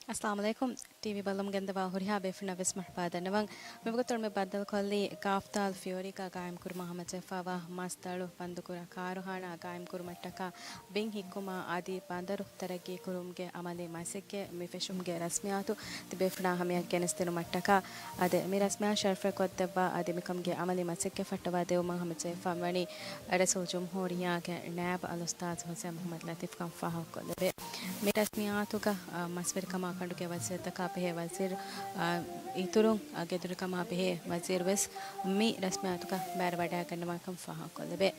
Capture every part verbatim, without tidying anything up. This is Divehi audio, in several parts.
އައްސަލާމު ޢަލައިކުމް. ޓީވީ ބަލަމުން ގެންދަވާ ހުރިހާ ބޭފުޅުންނަށް ވެސް މަރުޙަބާ ދަންނަވަން. މިވަގުތު މި ބައްދަލުކޮށްލީ ކާފްތާލް ފިޔޯރީގަ ގާއިމްކުރުމަށް ހަމަޖެހިފައިވާ މަސްދަޅު ބަންދުކުރާ ކާރުޚާނާ ގާއިމްކުރުމަށްޓަކާ ބިން ހިއްކުމާ އަދި ބަނދަރު ތަރައްގީކުރުމުގެ އަމަލީ މަސައްކަތް މި ފެށުމުގެ ރަސްމިއްޔާތު ތިބޭފުޅާ ހަމަޔަށް ގެނެސްދިނުމަށްޓަކާ އަދި މި ރަސްމިއްޔާ ޝަރަފްވެރިކޮށްދެއްވާ އަދި މިކަމުގެ އަމަލީ މަސައްކަތް ފައްޓަވާ ދެވުމަށް ހަމަޖެހިފަ ވަނީ ރައީސުލްޖުމްހޫރިއްޔާގެ ނައިބު އަލްއުސްތާޛު ޙުސައިން މުޙައްމަދު ލަތީފް ކަމަށް ފާހަގަކޮށްލެވޭ. މި ރަސްމިއްޔާތުގަ، އަ، މަސްވެރިކަމާ ކަނޑުގެ ވަޒީރުތަކާ ބެހޭ ވަޒީރު، އަ، އިތުރުން، އަ، ގެދޮރުކަމާ ބެހޭ ވަޒީރު ވެސް މި ރަސްމިއްޔާތުގަ ބައިވެރިވަޑައިގަންނަވާކަން ފާހަގަކޮށްލެވޭ.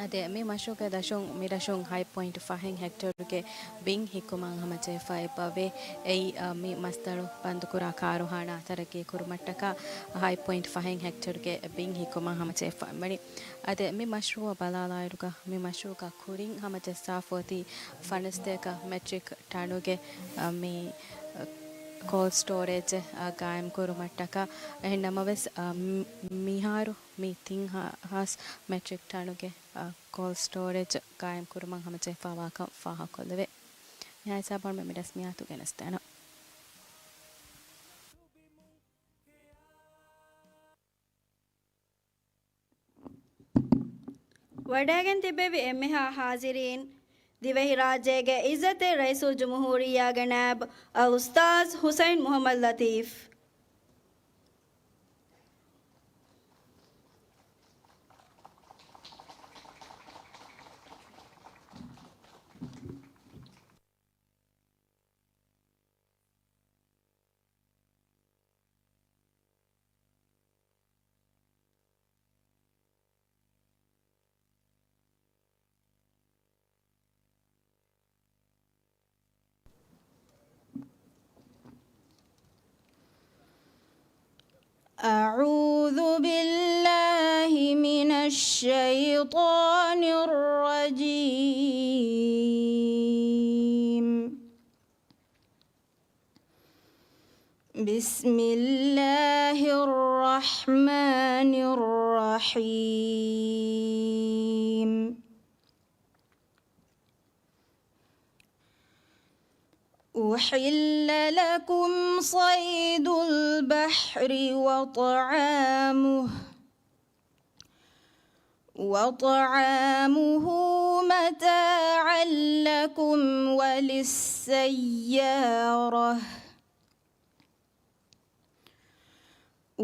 އަދި މި މަޝްރޫޢުގެ ދަށުން މި ރަށުން ހަތް ޕޮއިންޓް ފަހެއް ހެކްޓަރުގެ ބިން ހިއްކުމަށް ހަމަޖެހިފައި އެބަވޭ. އެއީ، އަ، މި މަސްދަޅު ބަންދުކުރާ ކާރުޚާނާ ތަރައްގީކުރުމަށްޓަކާ ހަތް ޕޮއިންޓް ފަހެއް ހެކްޓަރުގެ ބިން ހިއްކުމަށް ހަމަޖެހިފައިވަނީ. އަދި މި މަޝްރޫޢަށް ބަލާލާއިރުގަ މި މަޝްރޫޢަކަށް ކުރިން ހަމަޖައްސާފަ އޮތީ ފަނަސްތޭކަ މެޓްރިކް ޓަނުގެ، އަ، މި، އަ، ކޯލްޑް ސްޓޯރޭޖެއް، އަ، ގާއިމްކުރުމަށްޓަކާ. އެހެން ނަމަވެސް، އަ، މި-، މިހާރު މި ތިން ހާސް މެޓްރިކް ޓަނުގެ، އަ، ކޯލްޑް ސްޓޯރޭޖް ގާއިމްކުރުމަށް ހަމަޖެހިފައިވާކަން ފާހަގަކޮށްލެވޭ. މިހާ ހިސާބަށް މި ރަސްމިއްޔާތު ގެނެސްދޭނަން. ވަޑައިގެން ތިއްބެވި އެންމެހާ ހާޒިރީން، ދިވެހިރާއްޖޭގެ އިއްޒަތްތެރި ރައީސުލްޖުމްހޫރިއްޔާގެ ނައިބު އަލްއުސްތާޛު ޙުސައިން މުޙައްމަދު ލަތީފް. أعوذ بالله من الشيطان الرجيم. بسم الله الرحمن الرحيم. أحل لكم صيد البحر وطعامه، وطعامه متاعا لكم وللسيارة.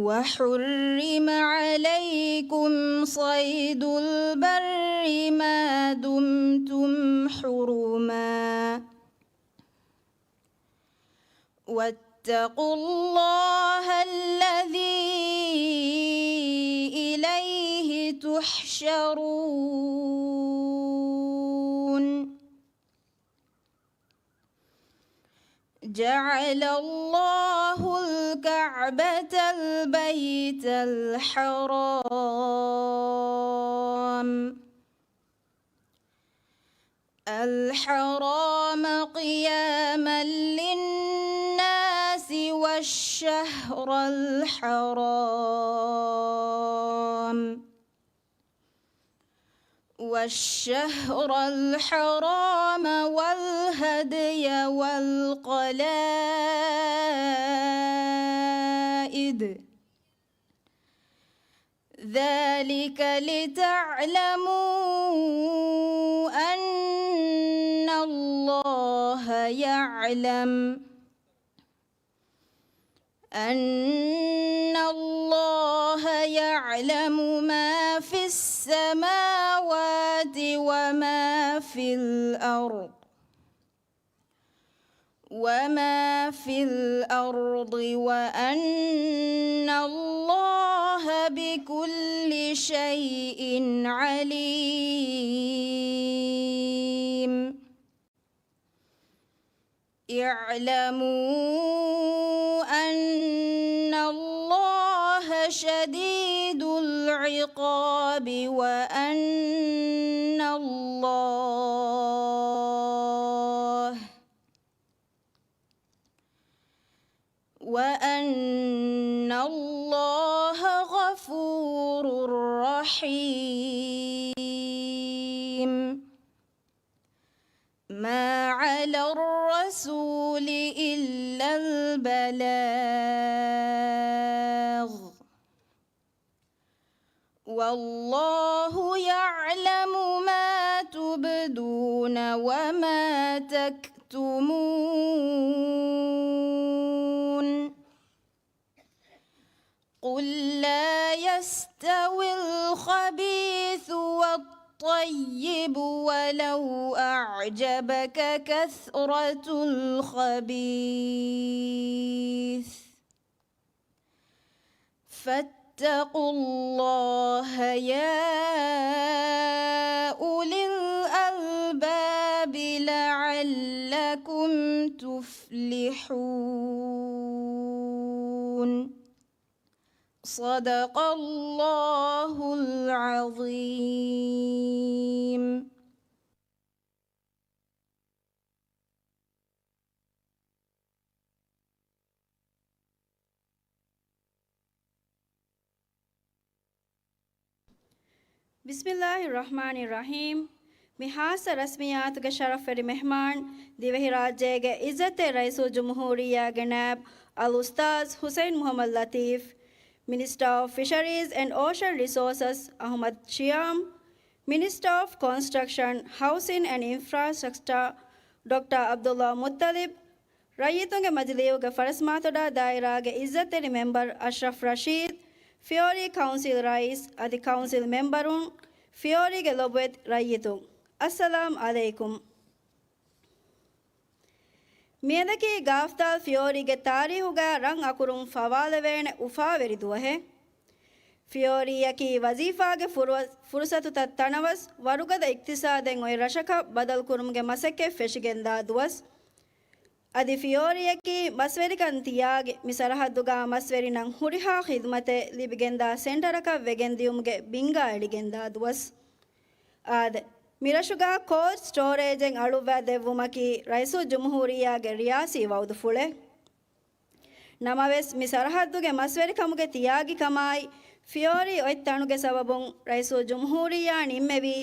وحرم عليكم صيد البر ما دمتم حرما. واتقوا الله الذي إليه تحشرون. جعل الله الكعبة البيت الحرام، الحرام قياما للناس والشهر الحرام، والشهر الحرام والهدي والقلائد، ذلك لتعلموا أن الله يعلم أن الله يعلم ما في السماوات وما في الأرض، وما في الأرض، وأن الله بكل شيء عليم. اعلموا أن الله شديد العقاب وأن الله، وأن الله غفور رحيم. ما على الرسول إلا البلاغ. والله يعلم ما تبدون وما تكتمون. قل لا يستوي الخبيث والطيب ولو أعجبك كثرة الخبيث. فاتقوا الله يا أولي الألباب لعلكم تفلحون. صدق الله العظيم. بسم الله الرحمن الرحيم. މި ހާއްސަ ރަސްމިއްޔާތުގެ ޝަރަފްވެރި މެހްމާން، ދިވެހިރާއްޖޭގެ އިއްޒަތްތެރި ރައީސުލްޖުމްހޫރިއްޔާގެ ނާއިބު އަލްއުސްތާޛް ޙުސައިން މުޙައްމަދު ލަޠީފް، މިނިސްޓަރ އޮފް ފިޝަރީޒް އެންޑް އޯޝަން ރިސޯސަސް އަޙްމަދު ޝިޔާމް، މިނިސްޓަރ އޮފް ކޮންސްޓްރަކްޝަން، ހައުސިން އެންޑް އިންފްރާސްޓްރަކްޗާ ޑޮކްޓަރ ޢަބްދުﷲ މުއްޠަލިބް، ރައްޔިތުންގެ މަޖިލީހުގެ ފަރަސްމާތޮޑާ ދާއިރާގެ އިއްޒަތްތެރި މެމްބަރު އަޝްރަފް ރަޝީދު، ފިޔޯރީ ކައުންސިލް ރައީސް އަދި ކައުންސިލް މެމްބަރުން، ފިޔޯރީގެ ލޮބުވެތި ރައްޔިތުން، އައްސަލާމް ޢަލައިކުމް. މިއަދަކީ ގާފްދާލް ފިޔޯރީގެ ތާރީހުގަ ރަން އަކުރުން ފަވާލެވޭނެ އުފާވެރި ދުވަހެއް. ފިޔޯރީއަކީ ވަޒީފާގެ ފުރު-، ފުރުސަތުތައް ތަނަވަސް ވަރުގަދަ އިޤްތިޞާދެއް އޮތް ރަށަކަށް ބަދަލުކުރުމުގެ މަސައްކަތް ފެށިގެންދާ ދުވަސް. އަދި ފިޔޯރީއަކީ މަސްވެރިކަން ތިޔާގި މި ސަރަހައްދުގަ މަސްވެރިންނަށް ހުރިހާ ޚިދުމަތެއް ލިބިގެންދާ ސެންޓަރަކަށް ވެގެންދިޔުމުގެ ބިންގާ އެޅިގެންދާ ދުވަސް. އާދެ، މިރަށުގަ ކޯލްޑް ސްޓޯރޭޖެއް އަޅުއްވާ ދެއްވުމަކީ ރައީސުލްޖުމްހޫރިއްޔާގެ ރިޔާސީ ވައުދުފުޅެއް. ނަމަވެސް، މި ސަރަހައްދުގެ މަސްވެރިކަމުގެ ތިޔާގިކަމާއި، ފިޔޯރީ އޮތް ތަނުގެ ސަބަބުން ރައީސުލްޖުމްހޫރިއްޔާ ނިންމެވީ،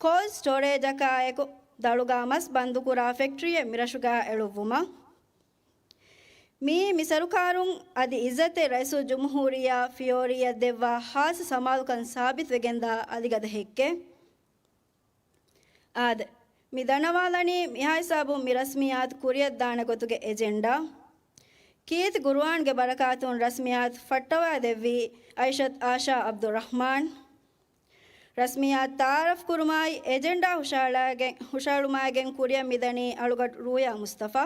ކޯލްޑް ސްޓޯރޭޖަކާއެކު، ދަޅުގަ މަސް ބަންދުކުރާ ފެކްޓްރީއެއް މިރަށުގަ އެޅުއްވުމަށް. މިއީ މި ސަރުކާރުން އަދި އިއްޒަތްތެރި ރައީސުލްޖުމްހޫރިއްޔާ ފިޔޯރީއަށް ދެއްވާ ހާއްސަ ސަމާލުކަން ސާބިތުވެގެންދާ އަލިގަދަ ހެއްކެއް. އާދެ، މި ދަންނަވާލަނީ މިހާ ހިސާބުން މި ރަސްމިއްޔާތު ކުރިއަށްދާނެ ގޮތުގެ އެޖެންޑާ. ކީރިތި ޤުރުއާންގެ ބަރަކާތުން ރަސްމިއްޔާތު ފައްޓަވާ ދެއްވީ އައިޝަތު އާޝާ ޢަބްދުއްރަޙްމާން. ރަސްމިއްޔާތު ތަޢާރަފް ކުރުމާއި އެޖެންޑާ ހުށަހަޅާގެން، ހުށަހެޅުމާގެން ކުރިއަށް މިދަނީ އަޅުގަޑު ރޫޔާ މުސްތަފާ.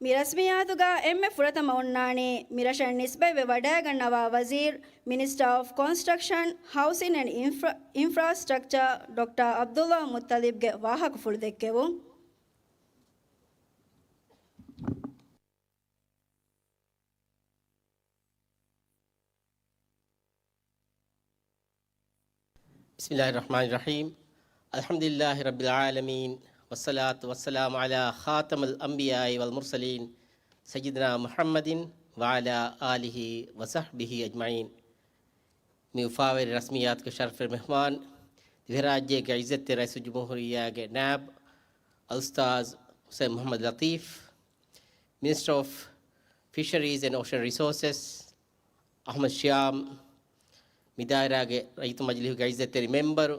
މި ރަސްމިއްޔާތުގަ އެންމެ ފުރަތަމަ އޮންނާނީ މިރަށަށް ނިސްބަތްވެ ވަޑައިގަންނަވާ ވަޒީރު، މިނިސްޓަރ އޮފް ކޮންސްޓްރަކްޝަން، ހައުސިން އެންޑް އިންފްރާ-، އިންފްރާސްޓްރަކްޗާ ޑޮކްޓަރ ޢަބްދުﷲ މުއްޠަލިބްގެ ވާހަކަފުޅު ދެއްކެވުން. بسم الله الرحمن الرحيم. الحمد لله رب العالمين، والصلاة والسلام على خاتم الأنبياء والمرسلين، سيدنا محمد وعلى آله وصحبه أجمعين. މި އުފާވެރި ރަސްމިއްޔާތުގެ ޝަރަފްވެރި މެހްމާން، ދިވެހިރާއްޖޭގެ އިއްޒަތްތެރި ރައީސުލްޖުމްހޫރިއްޔާގެ ނާއިބު އަލްއުސްތާޛް ޙުސައިން މުޙައްމަދު ލަޠީފް، މިނިސްޓަރ އޮފް ފިޝަރީޒް އެންޑް އޯޝަން ރިސޯސަސް، އަޙްމަދު ޝިޔާމް، މި ދާއިރާގެ ރައްޔިތު މަޖިލީހުގެ އިއްޒަތްތެރި މެމްބަރު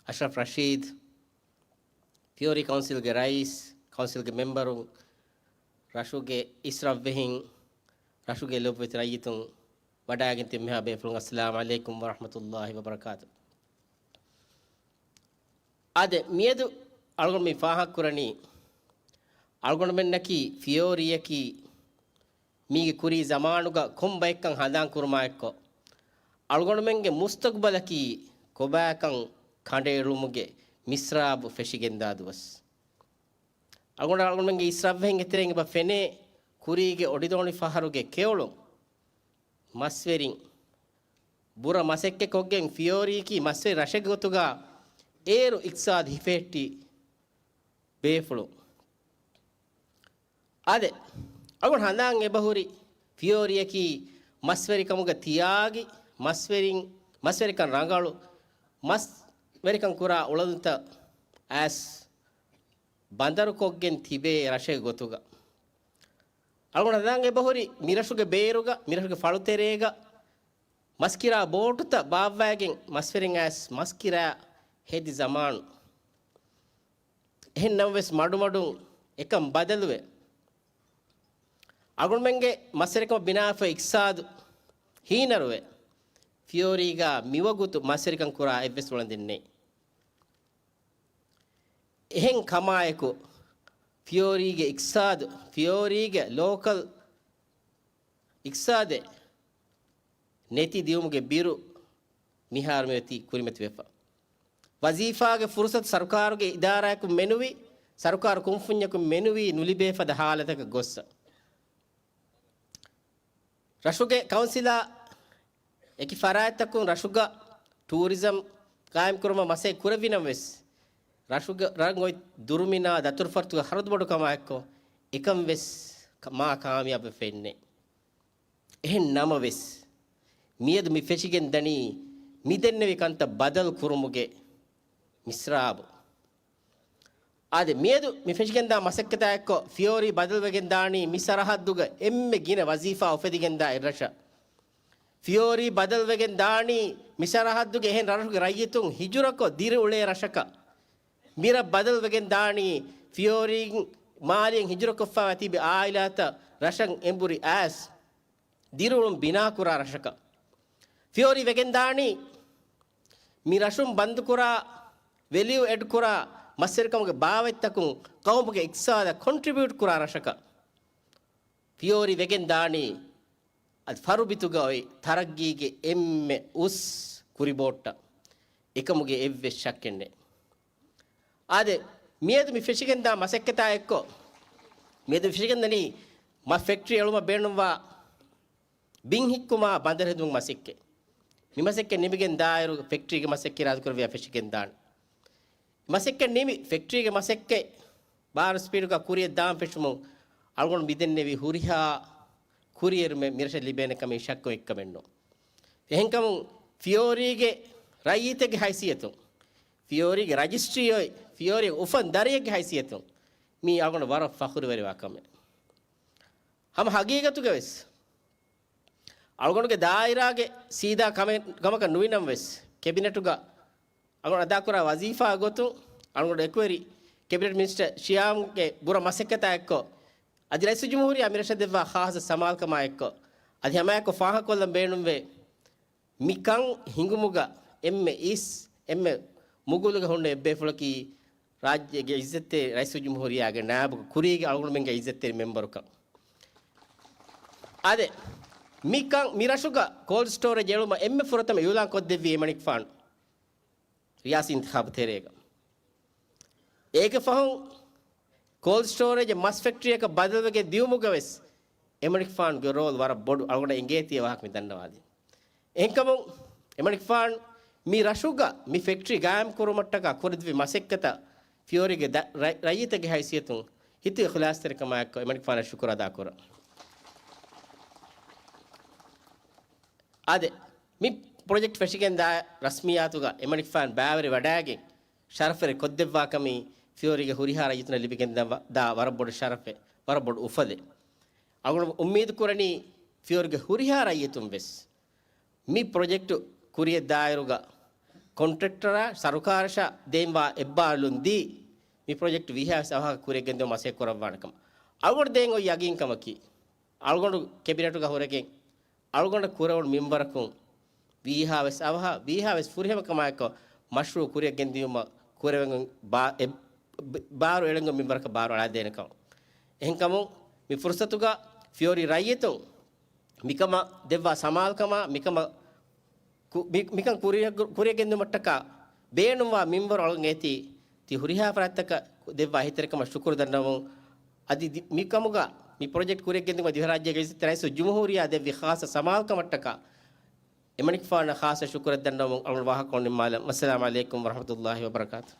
އަޝްރަފް ރަޝީދު، ފިޔޯރީ ކައުންސިލްގެ ރައީސް، ކައުންސިލްގެ މެމްބަރުން، ރަށުގެ އިސްރަށްވެހިން، ރަށުގެ ލޮބުވެތި ރައްޔިތުން، ވަޑައިގެން ތިބި މިހާ ބޭފުޅުން، އައްސަލާމް ޢަލައިކުމް ވަރަޙްމަތުﷲ ވަބަރަކާތު. އާދެ، މިއަދު އަޅުގަނޑު މި ފާހަގަކުރަނީ، އަޅުގަނޑުމެންނަކީ ފިޔޯރީއަކީ މީގެ ކުރީ ޒަމާނުގަ ކޮން ބައެއްކަން ހަނދާން ކުރުމާ އެއްކޮށް، އަޅުގަނޑުމެންގެ މުސްތަޤުބަލަކީ ކޮބާކަން ކަނޑައެޅުމުގެ މިސްރާބު ފެށިގެންދާ ދުވަސް. އަޅުގަނޑު، އަޅުގަނޑުމެންގެ އިސްރަށްވެހިންގެ ތެރެއިން އެބަ ފެނޭ ކުރީގެ އޮޑިދޯނި ފަހަރުގެ ކެޔޮޅުން. މަސްވެރިން ބުރަ މަސައްކަތް ކޮށްގެން ފިޔޯރީއަކީ މަސްވެރި ރަށެއްގެ ގޮތުގަ އޭރު އިޤްތިޞާދު ހިފެހެއްޓި ބޭފުޅުން. އާދެ، އަޅުގަނޑު ހަނދާން އެބަހުރި ފިޔޯރީއަކީ މަސްވެރިކަމުގަ ތިޔާގި، މަސްވެރިން، މަސްވެރިކަން ރަނގަޅު، މަސްވެރިކަން ކުރާ އުޅަނދުތައް އައިސް ބަނދަރުކޮށްގެން ތިބޭ ރަށެއް ގޮތުގަ. އަޅުގަނޑަށް އެބަހުރި މިރަށުގެ ބޭރުގަ، މިރަށުގެ ފަޅުތެރޭގަ މަސްކިރާ ބޯޓުތައް ބާއްވައިގެން މަސްވެރިން އައިސް މަސްކިރާ ހެދި ޒަމާނު. އެހެން ނަމަވެސް މަޑުމަޑުން އެކަން ބަދަލުވެ، އަޅުގަނޑުމެންގެ މަސްވެރިކަމަށް ބިނާވެފަ އިޤްތިޞާދު ހީނަރުވެ، ފިޔޯރީގަ މިވަގުތު މަސްވެރިކަން ކުރާ އެއްވެސް އުޅަނދެއް ނެތް. އެހެން ކަމާއެކު، ފިޔޯރީގެ އިޤްތިޞާދު، ފިޔޯރީގެ ލޯކަލް އިޤްތިޞާދެއް ނެތި ދިއުމުގެ ބިރު މިހާރު މިއޮތީ ކުރިމަތިވެފަ. ވަޒީފާގެ ފުރުޞަތު ސަރުކާރުގެ އިދާރާއަކުން މެނުވީ، ސަރުކާރު ކުންފުންޏަކުން މެނުވީ ނުލިބޭ ފަދަ ހާލަތަކަށް ގޮއްސަ. ރަށުގެ ކައުންސިލާ އެކި ފަރާތްތަކުން ރަށުގަ ޓޫރިޒަމް ގާއިމްކުރުމަށް މަސައްކަތް ކުރެވިނަމަވެސް، ރަށުގަ ރަށް އޮތް ދުރުމިނާ ދަތުރުފަރުތުގަ ހަރަދު ބޮޑު ކަމާއެއްކޮށް، އެކަން ވެސް ކަ-، މާ ކާމިޔާބުވެފައެއް ނެތް. އެހެން ނަމަވެސް، މިއަދު މި ފެށިގެން ދަނީ، މި ދެންނެވި ކަންތައް ބަދަލު ކުރުމުގެ މިސްރާބު. އާދެ، މިއަދު މި ފެށިގެންދާ މަސައްކަތާއެއްކޮށް، ފިޔޯރީ ބަދަލުވެގެން ދާނީ މި ސަރަހައްދުގަ އެންމެ ގިނަ ވަޒީފާ އުފެދިގެންދާ އެއްރަށަށް. ފިޔޯރީ ބަދަލުވެގެން ދާނީ މި ސަރަހައްދުގެ އެހެން ރަށުގެ ރައްޔިތުން ހިޖުރަކޮށް ދިރިއުޅޭ ރަށަކަށް. މިރަށް ބަދަލުވެގެން ދާނީ ފިޔޯރީން މާލިއަށް ހިޖުރަކޮށްފައިވާ ތިބި އާއިލާތައް ރަށަށް އެނބުރި އައިސް ދިރިއުޅުން ބިނާކުރާ ރަށަކަށް. ފިޔޯރީ ވެގެން ދާނީ މި ރަށުން ބަންދުކުރާ، ވެލިއު އެޑް ކުރާ މަސްވެރިކަމުގެ ބާވަތްތަކުން ޤައުމުގެ އިޤްތިޞާދަށް ކޮންޓްރިބިއުޓް ކުރާ ރަށަކަށް. ފިޔޯރީ ވެގެން ދާނީ އަދި ފަރުބިތުގަ އޮތް ތަރައްގީގެ އެންމެ އުސް ކުރިބޯއްޓަށް. އެކަމުގެ އެއްވެސް ޝައްކެއް ނެތް. އާދެ، މިއަދު މި ފެށިގެންދާ މަސައްކަތާ އެއްކޮށް، މިއަދު މި ފެށިގެންދަނީ މަ ފެކްޓްރީ އެޅުމަށް ބޭނުންވާ ބިން ހިއްކުމާ ބަނދަރު ހެދުމުގެ މަސައްކަތް. މި މަސައްކަތް ނިމިގެން ދާއިރު ފެކްޓްރީގެ މަސައްކަތް އިރާދަކުރެއްވިޔާ ފެށިގެން ދާނެ. މަސައްކަތް ނިމި، ފެކްޓްރީގެ މަސައްކަތް ބާރު ސްޕީޑުގަ ކުރިއަށް ދާން ފެށުމުން އަޅުގަނޑު މިދެންނެވި ހުރިހާ ކުރިއެރުމެއް މިރަށަށް ލިބޭނެ ކަމީ ޝައްކު އެއްކަމެއް ނޫން. އެހެންކަމުން ފިޔޯރީގެ ރައްޔިތެއްގެ ހައިސިއްޔަތުން، ފިޔޯރީގެ ރަޖިސްޓްރީ އޮތް، ފިޔޯރީގެ އުފަން ދަރިއެއްގެ ހައިސިއްޔަތުން މީ އަޅުގަނޑު ވަރަށް ފަޚުރުވެރިވާ ކަމެއް. ހަމަ ހަގީގަތުގަވެސް އަޅުގަނޑުގެ ދާއިރާގެ ސީދާ ކަމެއް، ކަމަކަށް ނުވިނަމަވެސް، ކެބިނެޓުގަ އަޅުގަނޑު އަދާކުރާ ވަޒީފާ ގޮތުން، އަޅުގަނޑު އެކުވެރި ކެބިނެޓް މިނިސްޓަރ ޝިޔާމްގެ ބުރަ މަސައްކަތާ އެއްކޮށް، އަދި ރައީސުލްޖުމްހޫރިއްޔާ މިރަށަށް ދެއްވާ ޚާއްޞަ ސަމާލުކަމާ އެއްކޮށް، އަދި ހަމައެއްކޮށް ފާހަގަކޮށްލަން ބޭނުންވޭ، މިކަން ހިނގުމުގަ އެންމެ އިސް، އެންމެ މުގުލުގަ ހުންނަ އެއްބޭފުޅަކީ ރާއްޖޭގެ އިއްޒަތްތެރި ރައީސުލްޖުމްހޫރިއްޔާގެ ނާއިބު ކުރީގެ އަޅުގަނޑުމެންގެ އިއްޒަތްތެރި މެމްބަރުކަން. އާދެ، މިކަން، މި ރަށުގަ ކޯލްޑް ސްޓޯރޭޖް އެޅުމަށް އެންމެ ފުރަތަމަ އިއުލާން ކޮށްދެއްވީ އެމަނިކުފާނު ރިޔާސީ އިންތިޚާބު ތެރޭގަ. އޭގެ ފަހުން ކޯލްޑް ސްޓޯރޭޖް މަސް ފެކްޓްރީއަކަށް ބަދަލުވެގެން ދިއުމުގަވެސް އެމަނިކުފާނުގެ ރޯލް ވަރަށް ބޮޑު، އަޅުގަނޑަށް އެނގޭތީ އެ ވާހަކަ މި ދަންނަވާލީ. އެހެންކަމުން އެމަނިކުފާނު މި ރަށުގަ މި ފެކްޓްރީ ގާއިމް ކުރުމަށްޓަކާ ކުރެދެއްވި މަސައްކަތަށް ފިޔޯރީގެ ދަ-، ރައް-، ރައްޔިތެއްގެ ހައިސިއްޔަތުން ހިތުގެ އިޚްލާޞްތެރިކަމާއެކު އެމަނިކުފާނަށް ޝުކުރު އަދާކުރަން. އާދެ، މި ޕްރޮޖެކްޓް ފެށިގެންދާ ރަސްމިއްޔާތުގަ އެމަނިކުފާނު ބައިވެރިވަޑައިގެން ޝަރަފްވެރި ކޮށްދެއްވާ ކަމީ ފިޔޯރީގެ ހުރިހާ ރައްޔިތުންނަށް ލިބިގެން ދާ ވަރަށް ބޮޑު ޝަރަފެއް، ވަރަށް ބޮޑު އުފަލެއް. އަޅުގަނޑު އުއްމީދު ކުރަނީ ފިޔޯރީގެ ހުރިހާ ރައްޔިތުން ވެސް މި ޕްރޮޖެކްޓު ކުރިއަށް ދާއިރުގަ ކޮންޓްރެކްޓަރާ ސަރުކާރަށާ ދޭންވާ އެއްބާރުލުން ދީ، މި ޕްރޮޖެކްޓް ވީހާވެސް އަވަހަކަށް ކުރިއަށް ގެންދިއުމަށް މަސައްކަތް ކުރައްވާނެ ކަމަށް. އަޅުގަނޑު ދޭން އޮތް ޔަގީންކަމަކީ، އަޅުގަނޑު ކެބިނެޓުގަ ހުރެގެން އަޅުގަނޑަށް ކުރެވުނު މިންވަރަކުން ވީހާވެސް އަވަހަށް، ވީހާވެސް ފުރިހަމަކަމާއެކު މަޝްރޫޢު ކުރިއަށް ގެންދިއުމަށް ކުރެވެން ބާ-، އެ-، ބާރު އެޅެން މިންވަރަކަށް ބާރު އަޅާދޭނެ ކަމަށް. އެހެންކަމުން މި ފުރުސަތުގަ ފިޔޯރީ ރައްޔިތުން މިކަމަށް ދެއްވާ ސަމާލުކަމާ، މިކަމަށް ކު-، މި-، މިކަން ކުރިއަށް-، ކުރިއަށް ގެންދުމަށްޓަކާ ބޭނުންވާ މިންވަރު އަޅުގަނޑު އޭތި ތި ހުރިހާ ފަރާތްތަކަށް ދެއްވާ އެހީތެރިކަމަށް ޝުކުރު ދަންނަވަމުން، އަދި ދި-، މިކަމުގަ މި ޕްރޮޖެކްޓް ކުރިއަށް ގެންދިއުމަށް ދިވެހިރާއްޖޭގެ އިއްޒަތްތެރި ރައީސުލްޖުމްހޫރިއްޔާ ދެއްވި ޚާއްޞަ ސަމާލުކަމަށްޓަކާ އެމަނިކުފާނަށް ޚާއްޞަ ޝުކުރެއް ދަންނަވަމުން އަޅުގަނޑު ވާހަކަ ނިންމާލަން. ވައްސަލާމް ޢަލައިކުމް ވަރަޙްމަތުﷲި ވަބަރަކާތު.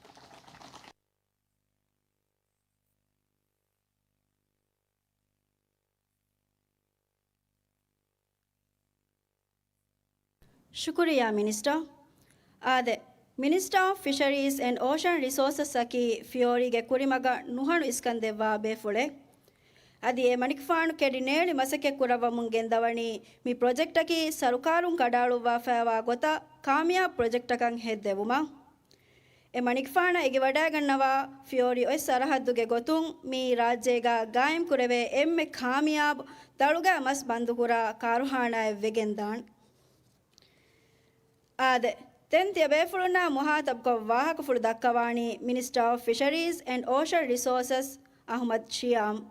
ޝުކުރިއްޔާ މިނިސްޓަރ. އާދެ، މިނިސްޓާ އޮފް ފިޝަރީޒް އެންޑް އޯޝަން ރިސޯސަސް އަކީ ފިޔޯރީގެ ކުރިމަގަށް ނުހަނު އިސްކަން ދެއްވާ ބޭފުޅެއް. އަދި އެ މަނިކުފާނު ކެޑި ނޭޅި މަސައްކަތް ކުރައްވަމުން ގެންދަވަނީ މި ޕްރޮޖެކްޓަކީ ސަރުކާރުން ކަނޑައަޅުއްވާފައިވާ ގޮތަށް ކާމިޔާބު ޕްރޮޖެކްޓަކަށް ހެއްދެވުމަށް. އެ މަނިކުފާނަށް އެނގިވަޑައިގަންނަވާ ފިޔޯރި އޮތް ސަރަހައްދުގެ ގޮތުން މިއީ ރާއްޖޭގަ ގާއިމްކުރެވޭ އެންމެ ކާމިޔާބު ދަޅުގައި މަސް ބަންދުކުރާ ކާރުހާނާއެއް ވެގެންދާނެ. އާދެ، ދެން ތިޔަ ބޭފުޅުންނާ މުހާތަބްކޮށް ވާހަކަފުޅު ދައްކަވާނީ މިނިސްޓާ އޮފް ފިޝަރީޒް އެންޑް އޯޝަން ރިސޯސަސް އަހުމަދު ޝިޔާމް.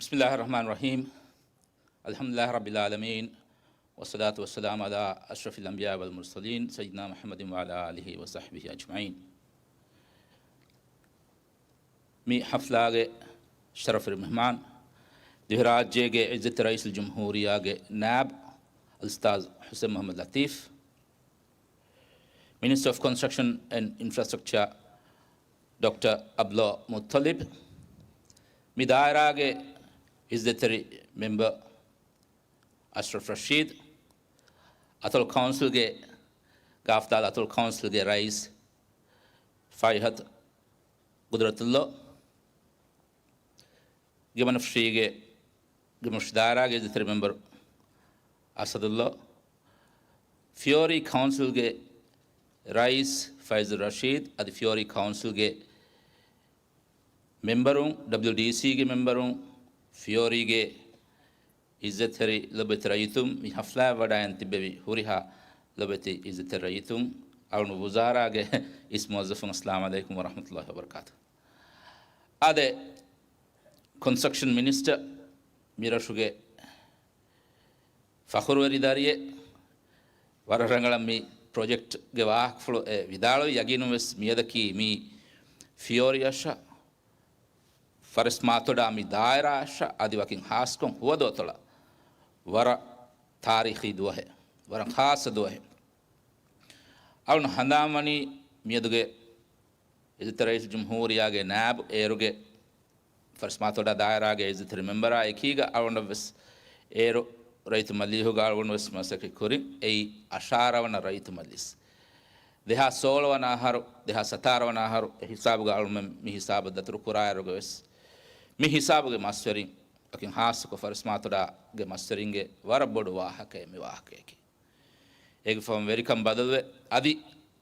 بسم الله الرحمن الرحيم. الحمد لله رب العالمين. والصلاة والسلام على أشرف الأنبياء والمرسلين سيدنا محمد وعلى آله وصحبه أجمعين. މި ޙަފްލާގެ ޝަރަފުވެރި މެހްމާން، ދިވެހިރާއްޖޭގެ ޢިއްޒަތްތެރި ރައީސުލްޖުމްހޫރިއްޔާގެ ނާއިބު އަލްއުސްތާޛު ޙުސައިން މުޙައްމަދު ލަޠީފް، މިނިސްޓަރ އޮފް ކޮންސްޓްރަކްޝަން އެންޑް އިންފްރާސްޓްރަކްޗާ ޑޮކްޓަރ ޢަބްދުﷲ މުއްޠަލިބް، މި ދާއިރާގެ ޢިއްޒަތްތެރި މެމްބަރ އަޝްރަފް ރަޝީދު، އަތޮޅު ކައުންސިލްގެ، ގާފްދާލް އަތޮޅު ކައުންސިލްގެ ރައީސް ފައިހަތު ގުދުރަތުﷲ، ގިމަނަފްޝީގެ، ގިމަނަފްޝީ ދާއިރާގެ ޢިއްޒަތްތެރި މެމްބަރު އަސަދުﷲ، ފިޔޯރީ ކައުންސިލްގެ ރައީސް ފައިޒު ރަޝީދު، އަދި ފިޔޯރީ ކައުންސިލްގެ މެމްބަރުން، ޑަބްލިއުޑީސީގެ މެމްބަރުން، ފިޔޯރީގެ ޢިއްޒަތްތެރި ލޮބުވެތި ރައްޔިތުން، މި ޙަފްލާއަށް ވަޑައިގެން ތިއްބެވި ހުރިހާ ލޮބުވެތި ޢިއްޒަތްތެރި ރައްޔިތުން، އަޅުގަނޑު ވުޒާރާގެ އިސް މުވައްޒަފުން، އައްސަލާމް ޢަލައިކުމް ވަރަޙްމަތުﷲ ވަބަރަކާތު. އާދެ، ކޮންސްޓްރަކްޝަން މިނިސްޓަރ، މި ރަށުގެ ފަޚުރުވެރި ދަރިއެއް، ވަރަށް ރަނގަޅަށް މި ޕްރޮޖެކްޓްގެ ވާހަކަފުޅު އެ ވިދާޅުވި، ޔަގީނުން ވެސް މިއަދަކީ މި ފިޔޯރިއަށަށް، ފަރެސް މާތޮޑާ މި ދާއިރާއަށަށް އަދި ވަކިން ހާއްސަކޮށް ހުވަދުއަތޮޅަށް ވަރަށް ތާރީޚީ ދުވަހެއް، ވަރަށް ޚާއްޞަ ދުވަހެއް. އަޅުން ހަނދާންވަނީ މިއަދުގެ ޢިއްޒަތްތެރި ރައީސުލްޖުމްހޫރިއްޔާގެ ނާއިބު އޭރުގެ ފަރެސް މާތޮޑާ ދާއިރާގެ ޢިއްޒަތްތެރި މެމްބަރާ އެކީގަ އަޅުގަނޑަށް ވެސް އޭރު ރައްޔިތު މަޖިލީހުގަ އަޅުގަނޑު ވެސް މަސައްކަތް ކުރިން އެއީ އަށާރަ ވަނަ ރައްޔިތު މަޖިލިސް. ދެހާސް ސޯޅަ ވަނަ އަހަރު، ދެހާސް ސަތާރަ ވަނަ އަހަރު އެ ހިސާބުގަ އަޅުމެން މި ހިސާބަށް ދަތުރު ކުރާއިރުގަ ވެސް މި ހިސާބުގެ މަސްވެރިން ވަކިން ހާއްސަކޮށް ފަރެސް މާތޮޑާގެ މަސްވެރިންގެ ވަރަށް ބޮޑު ވާހަކައެއް މި ވާހަކަޔަކީ. އޭގެ ފަހުން ވެރިކަން ބަދަލުވެ، އަދި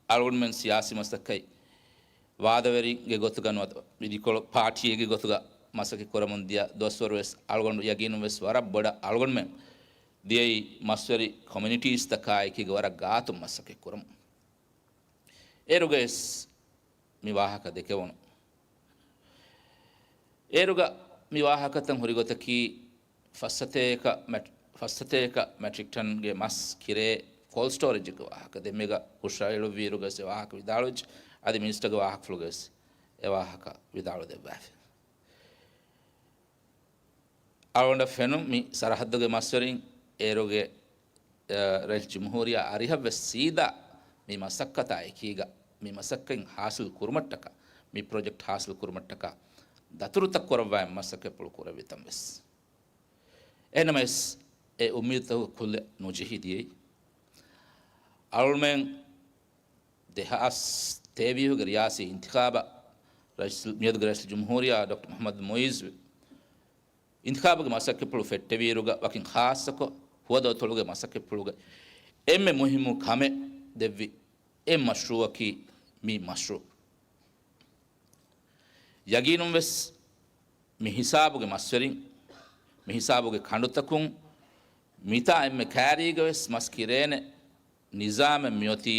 އަޅުގަނޑުމެން ސިޔާސީ މަސައްކަތް ވާދަވެރިންގެ ގޮތުގަ ނުވަތަ މި ދިކޮޅު ޕާޓީއެއްގެ ގޮތުގަ މަސައްކަތް ކުރަމުން ދިޔަ ދުވަސްވަރު ވެސް އަޅުގަނޑު ޔަގީނުން ވެސް ވަރަށް ބޮޑަށް އަޅުގަނޑުމެން ދިޔައީ މަސްވެރި ކޮމިއުނިޓީސްތަކާ އެކީގަ ވަރަށް ގާތުން މަސައްކަތް ކުރަމުން. އޭރުގައި ވެސް މި ވާހަކަ ދެކެވުނު. އޭރުގަ މި ވާހަކަތައް ހުރި ގޮތަކީ ފަސްސަތޭކަ މެޓް-، ފަސްސަތޭކަ މެޓްރިކް ޓަންގެ މަސް ކިރޭ ކޯލްޑް ސްޓޯރޭޖްގެ ވާހަކަ. ދެންމެގަ ހުށައެޅުއްވިއިރުގަސް އެ ވާހަކަ ވިދާޅުވެއްޖެ. އަދި މިނިސްޓަރގެ ވާހަކަފުޅުގަސް އެ ވާހަކަ ވިދާޅު ދެއްވާފި. އަޅުގަނޑަށް ފެނުން މި ސަރަހައްދުގެ މަސްވެރިން އޭރުގެ، އަ، ރައީސް ޖުމްހޫރިއްޔާ އަރިހަށް ވެސް ސީދާ މި މަސައްކަތާ އެކީގަ، މި މަސައްކަތް ހާސިލް ކުރުމަށްޓަކާ، މި ޕްރޮޖެކްޓް ހާސިލް ކުރުމަށްޓަކާ ދަތުރުތައް ކުރައްވާ މަސައްކަތްޕުޅު ކުރެއްވިތަން ވެސް. އެހެންނަމަވެސް އެ އުއްމީދުތަކުގެ ކުލަ ނުޖެހި ދިޔައީ. އަޅުމެން ދެހާސް ތޭވީހުގެ ރިޔާސީ އިންތިޚާބަށް ރައީސް، މިއަދުގެ ރައީސް ޖުމްހޫރިއްޔާ ޑޮކްޓަރ މުޙައްމަދު މުޢިއްޒު އިންތިޚާބުގެ މަސައްކަތްޕުޅު ފެއްޓެވިއިރުގަ ވަކިން ޚާއްޞަކޮށް ހުވަދުއަތޮޅުގެ މަސައްކަތްޕުޅުގަ އެންމެ މުހިއްމު ކަމެއް ދެއްވި އެއް މަޝްރޫޢަކީ މި މަޝްރޫޢު. ޔަގީނުން ވެސް މި ހިސާބުގެ މަސްވެރިން، މި ހިސާބުގެ ކަނޑުތަކުން މިތާ އެންމެ ކައިރީގަ ވެސް މަސް ކިރޭނެ ނިޒާމެއް މިއޮތީ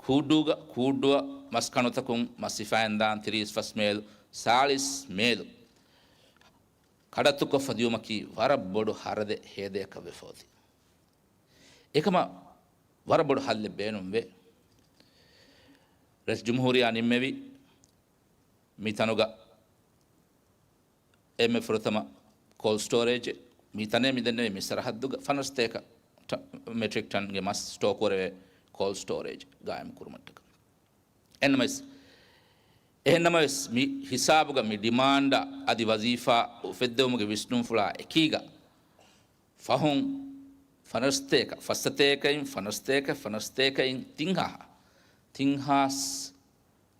ކޫއްޑޫގަ، ކޫއްޑުއަށް މަސް ކަނޑުތަކުން މަސް ހިފައިން ދާން ތިރީސް ފަސް މޭލު، ސާޅީސް މޭލު ކަޑައްތުކޮށްފަ ދިޔުމަކީ ވަރަށް ބޮޑު ހަރަދެއް ހޭދަޔަކަށް ވެފަ އޮތީ. އެކަމަށް ވަރަށް ބޮޑު ހައްލެއް ބޭނުންވޭ. ރައީސް ޖުމްހޫރިއްޔާ ނިންމެވި މި ތަނުގަ އެންމެ ފުރަތަމަ ކޯލްޑް ސްޓޯރޭޖެއް މި ތަނޭ މިދެންނެވި މި ސަރަހައްދުގަ ފަނަސް ތޭކަ ޓަ-، މެޓްރިކް ޓަންގެ މަސް ސްޓޯ ކުރެވޭ ކޯލްޑް ސްޓޯރޭޖް ގާއިމް ކުރުމަށްޓަކަ. އެހެންނަމަވެސް، އެހެންނަމަވެސް، މި ހިސާބުގަ މި ޑިމާންޑަށް އަދި ވަޒީފާ އުފެއްދެވުމުގެ ވިސްނުންފުޅާ އެކީގަ، ފަހުން ފަނަރަސަތޭކަ، ފަސްސަތޭކައިން، ފަނަރަސަތޭކަ، ފަނަރަސަތޭކައިން ތިން ހާހާ، ތިން ހާސް